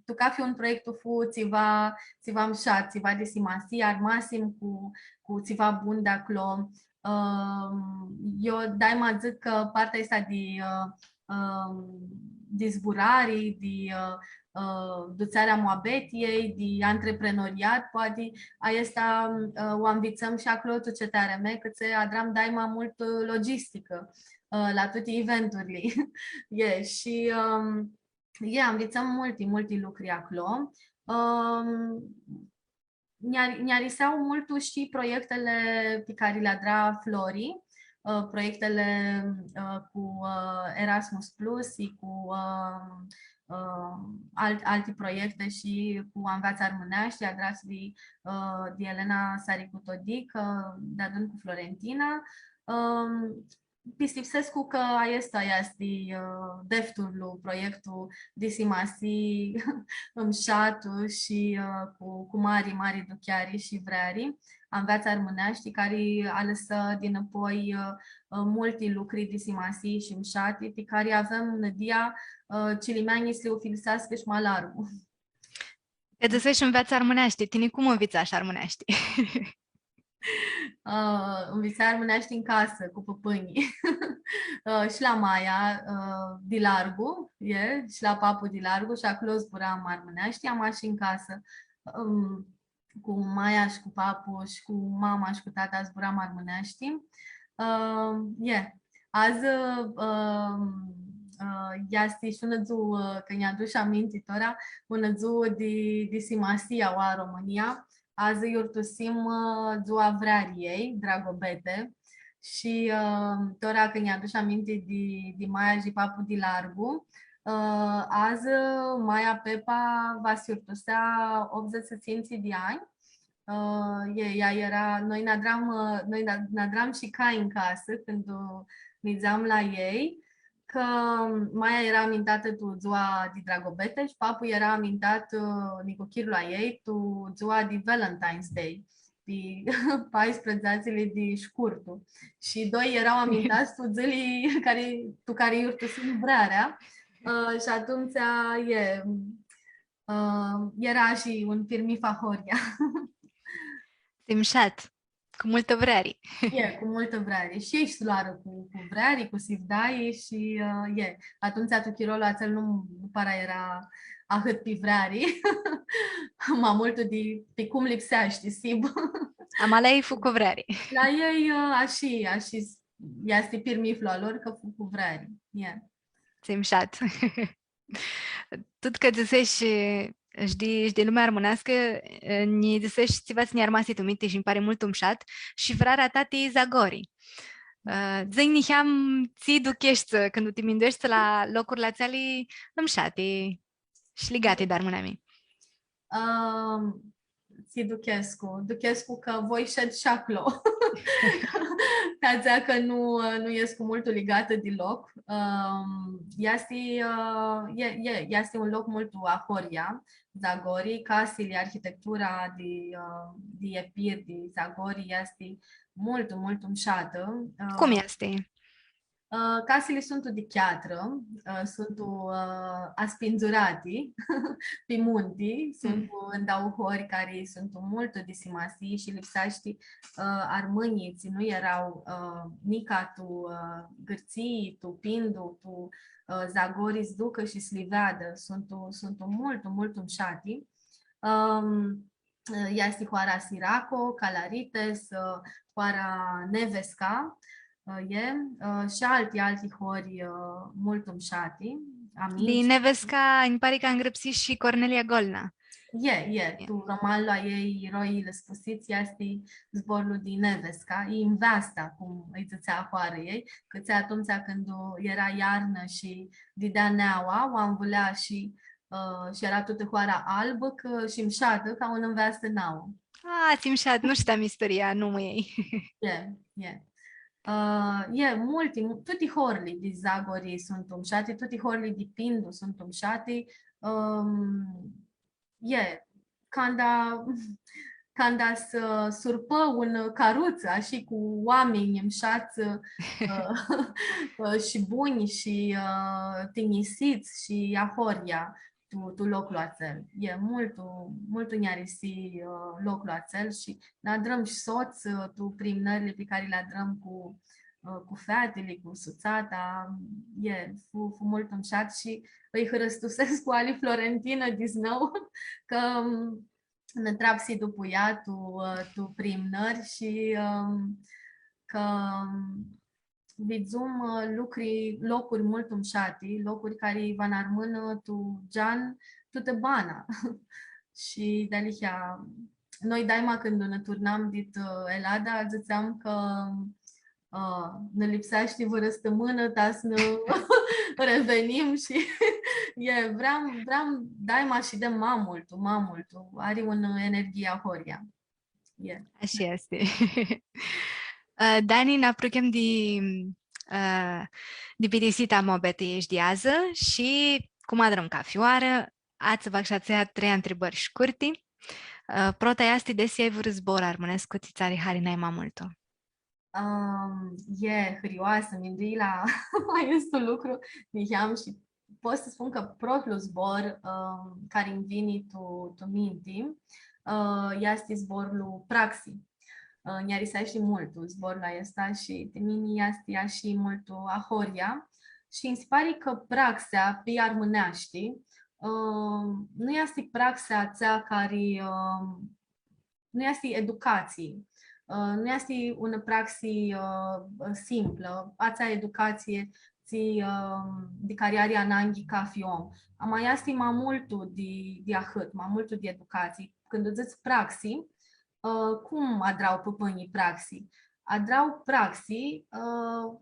tu cafi un proiectu fu tsiva, tsiva mushat, tsiva di simasii, armasim cu, cu tsiva bun di aclo. Ã, eu daima dzãc cã partea aestã di, ã, ã, di zburari, di, ã, ã, dutsearea a muabetiljei, di antreprenoriat, poati, aestã, ã, u anvitsãm shi aclo tu C T R M, cã tsi adram daima multu, ã, logisticã, ã, la tuti eventurli. E, shi, ã, e, anvitsãm multi, multi lucri aclo. Ã, nj-ar-, nj-arisea multu shi proiectili pi cari li adra Flori, ã, proiectili, ã, cu, ã, Erasmus Plus shi cu, ã, ã, alt-, alti proiecti shi cu Anveatsã Armãneashti, adrats di, ã, di Elena Saricu Todic, ã, deadun cu Florentina. Ã, pistipsescu cã aestã easti, ã, defturlu proiectu di simasii mshatu shi, ã, cu, cu mari, mari ducheari shi vreari, Anveatsã Armãneashti, cari alãsã dinãpoi, ã, ã, multi lucri di simasii shi mshati, pi cari avem nãdia, ã, cilimeanjlji s-li ufiliseascã shi ma largu. Cã dzãseshi Anveatsã Armãneashti, tini cum anvitsashi armãneashti? Ã, anvitsai armãneashti tu casã, cu pãpãnjlji. Ã, shi la maia, ã, di largu, e, shi la papu di largu, shi aclo zburam armãneashti, ama shi tu casã. Ãm, cu maia shi cu papu shi cu mama shi cu tata zburam armãneashti. Ã, e, adzã, ã, ã, easti shi unã dzuã, cã nj-adush aminti tora, unã dzuã di, di simasii aoa tu Romãnia. Adzã yiurtusim, ã, dzua vreariljei, Dragobete, shi, ã, tora cã nj-adush aminti di, di maia shi papu di largu, ã, adzã maia Pepa va s-yiurtusea optudzãts shi tsintsi di anj. Ã, e, ea eara, noi nã adram, ã, noi nã, nã adram shi cai tu casã cãndu nidzeam la elj, cã maia eara amintatã tu dzua di Dragobete shi papu eara amintat, ã, nicuchirlu a ljei, tu dzua di Valentine's Day, pi paisprãdzatsi di shcurtu. Shi doi eara amintats tu dzãli cari, tu cari yiurtusim vrearea. Ã, shi atumtsea, e, ã, eara shi un pirmith ahoryea. Tsi mshat, cu multã vreari. E, cu multã vreari. Shi elj s-loarã cu, cu vreari, cu sivdai shi, ã, e. Atumtsea tu chirolu atsel nu, nu para eara ahãt pi vreari. Ma multu di pi cum lipseashti s-hibã. Ama la elj fu cu vreari. La elj, ã, ashi, ashi s-, easti pirmithlu a lor cã fu cu vreari. E. Tsi mshat. Tut cã dzãseshi shi di, shi di lumea armãneascã, nji dzãseshi tsiva tsi nj-a armasi tu minti shi nji pari multu mshat, shi vrearea ta ti Zagori. Ã, dzã-nj niheam tsi ducheshti cãndu ti mindueshti la locurli atseali mshati shi ligati di armãnami. Ãm, tsi duchescu? Duchescu cã voi shed shi aclo. Ti atsea cã nu, nu escu multu ligatã di loc. Ãm, easti, ã, e, e, easti un loc multu ahoryea, Zagori, casili, arhitectura di, ã, di Epir, di Zagori, easti multu, multu mshatã. Ã, Cum easti? Ã, casili suntu di cheatrã, ã, suntu, ã, aspindzurati pi munti, suntu ndauã hori cari suntu multu di simasii shi lipseashti, ã, armãnjlji tsi nu eara, ã, nica tu, ã, Gãrtsii, tu Pindu, tu, ã, Zagori, s-ducã shi s-li veadã. Suntu, suntu multu, multu mshati. Ãm, easti hoara Siraco, Calarites, ã, hoara Nevesca, ã, e, ã, shi alti, alti hori, ã, multu mshati, Di aminti. Nevesca, nji pari cã angrãpsi shi Cornelia Golna. E, e, E. tu romanlu a ljei, Roiili Spusits, easti zborlu di Nevesca, i nveasta, cum lji dzãtsea ahoarã elj, cã tsi atumtsea cãndu eara iarnã shi videa neaua, u anvulea shi ã, shi eara tutã hoara albã, cã shi mshatã ca unã nveastã nauã. A, tsi mshat, nu shteam isturia a numãljei. E, e. Ã, e, multi, mu-, tuti horli di Zagori suntu mshati, tuti horli di Pindu suntu mshati. Ãm, e, canda, canda s-surpã unã carutsã, ashi cu oaminj mshats, ã, ã, shi bunj, shi, ã, tinjisits, shi ahoryea tu, tu loclu atsel. E multu, multu nj-arisi, ã, loclu atsel shi nã adrãm shi sots, ã, tu primnãrli pi cari li adrãm cu, ã, cu featili, cu sutsata. E, fu, fu multu mshat shi ãlj hãristusescu ali Florentinã disnãu, cã, ãm, nã trapsi dupu ea tu, ã, tu primnãri shi, ãm, cã, ãm, vidzum, ã, lucri, locuri multu mshati, locuri cari va nã armãnã tu gean, tutã bana. Shi dealihea, noi daima cãndu nã turnam dit, ã, Elada, dzãtseam cã, ã, nã lipseashti vãrã stãmãnã ta s-nã revenim shi, e, vream, vream daima s-shidem ma multu, ma multu. Ari unã energhii ahoryea. E. Ashi easti. Ã, Dani, nã apruchem di, ã, di bitisita a muabetiljei di adzã shi, cum adrãm cafi oarã, atsea va s-atsea trei ntribãri shcurti. Ã, prota easti, desi ai vãrã zbor armãnescu tsi tsã ari hari nai ma multu? Ãm, e hãrioasã, mindui la aestu lucru, niheam shi pot s-spun cã protlu zbor, ãm, cari nj-vini tu, tu minti, ã, easti zborlu praxi. Ã, nj-ariseashti multu zborlu aestu shi ti mini easti ashi multu ahoryea. Shi nji si pari cã praxea pi armãneashti, ã, nu easti praxea atsea cari, ã, nu easti educatsii, ã, nu easti unã praxi, ã, simplã, atsea educatsii tsi, ã, di cari ari ananghi cafi om. Ama easti ma multu di, di ahãt, ma multu di educatsii. Cãndu dzãts praxi, ã, cum adrau pãpãnjlji praxi? Adrau praxi, ã,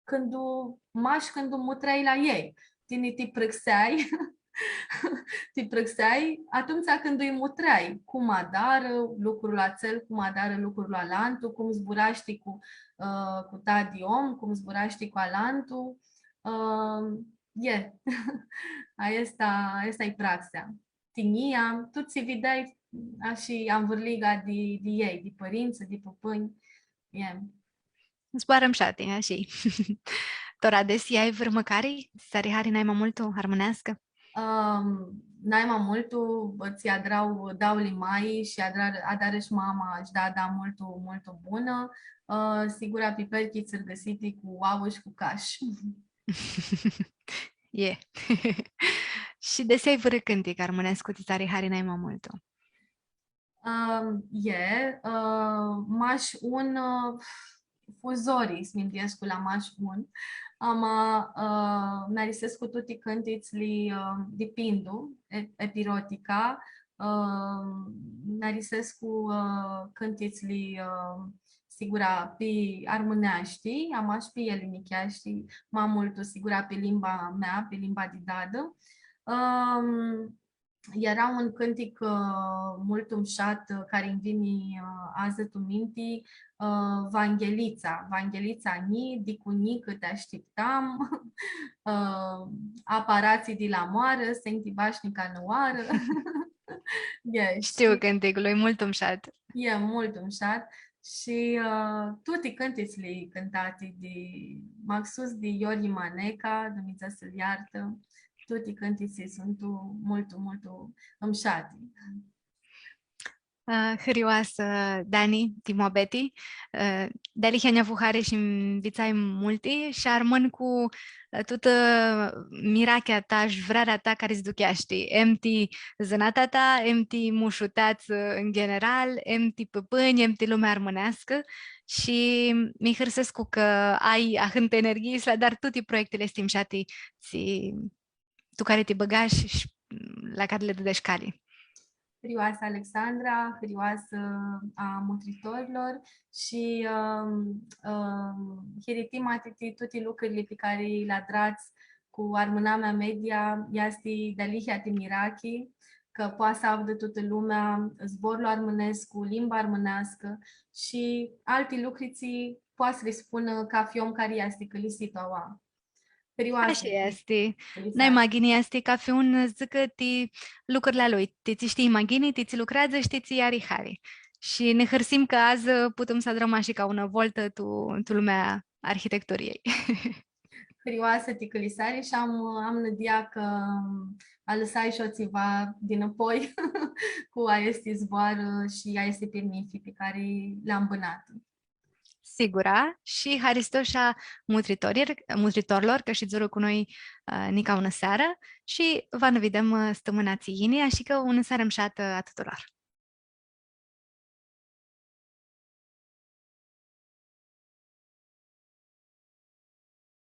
cãndu, mash cãndu mutreai la elj. Tini ti prãxeai, ti prãxeai atumtsea cãndu lji mutreai cum adarã lucrul atsel, cum adarã lucrul alantu, cum zburashti cu, ã, cu tadi om, cum zburashti cu alantu. Ã, e, aestã, aestã e praxea. Tinjia, tut tsi videai, ashi anvãrliga di, di elj, di pãrintsã, di pãpãnj. E. Zboarã mshati, ashi. Tora, desi ai vãrã mãcari tsi tsã ari hari nai ma multu, armãneascã? Ãm, nai ma multu, tsi adrau dauli mai shi adra-, adarã shi mama shi dada multu, multu bunã. Ã, sigura, piperchi tsãrgãsiti cu oauã shi cu cash. E. Shi desi ai vãrã cãntic armãnescu tsi tsã ari hari nai ma multu? Ãm, e, ã, mash un, ã, fu zori s-minduescu la mash un. Ama, ã, mi-arisescu tuti cãntitsli, ã, di Pindu, e-, epirotica, ã, mi-arisescu, ã, cãntitsli, ã, sigura, pi armãneashti, ama shi pi elinicheashti, ma multu, sigura, pi limba mea, pi limba di dadã. Ãm, Eara un cãntic, ã, multu mushat, ã, cari nj-vini, ã, adzã tu minti, ã, Vanghelitsa. Vanghelitsa nji, di cu njicã ti ashtiptam, ã, aparatsii di la moarã, s-nji bash nica nã oarã. E, shtiu shi cãnticlu, e multu mushat. E multu mushat. Shi, ã, tuti cãntitsli cãntati di, maxus di Yioryi Maneca, Dumnidzã s-lu iartã, tuti cãntitsli suntu multu, multu mushati. Ã, hãrioasã, Dani, ti muabeti. Ã, dealihea nj-avu hari shi nvitsai multi shi armãn cu, ã, tutã mirachea ta shi vrearea ta cari s-ducheashti. Em ti zãnatea ta, em ti mushuteatsã în general, em ti pãpãnj, em ti lumea armãneascã. Shi mi hãrsescu cã ai ahãntã energhii s-li adari tuti proiectili aesti mushati, tsi, tu cari ti bãgash shi la cari li dãdesh cali. Hãrioasã Alexandra, hãrioasã a mutritorlor shi, ãm, ãm, hiritimati ti tuti lucrili pi cari li adrats cu Armãnamea Media, easti dealihea ti mirachi, cã poati s-avdã tutã lumea zborlu armãnescu, limba armãneascã shi alti lucri tsi poati s-li spunã cafi om cari easti cãlisit aua. Hãrioasã. Ashi easti. Hãrioasã. Nai ma ghini easti cafi un s-dzãcã ti lucrili a lui, ti tsi shtii ma ghini, ti tsi lucreadzã shi ti tsi ari hari. Shi nã hãrsim cã adzã putem s-adrãm ashi ca unã voltã tu, tu lumea arhitecturiei. Hãrioasã ti cãlisari shi am, am nãdia cã alãsai shi eu tsiva dinãpoi cu aesti zboarã shi aesti pirmithi pi cari li-am bãnatã. Sigura, shi haristo shi a mutritorlor, mutritorlor, cã shidzurã cu noi, ã, nica unã searã shi va nã videm, ã, stãmãna tsi yini, ashi cã unã searã mushatã a tutulor.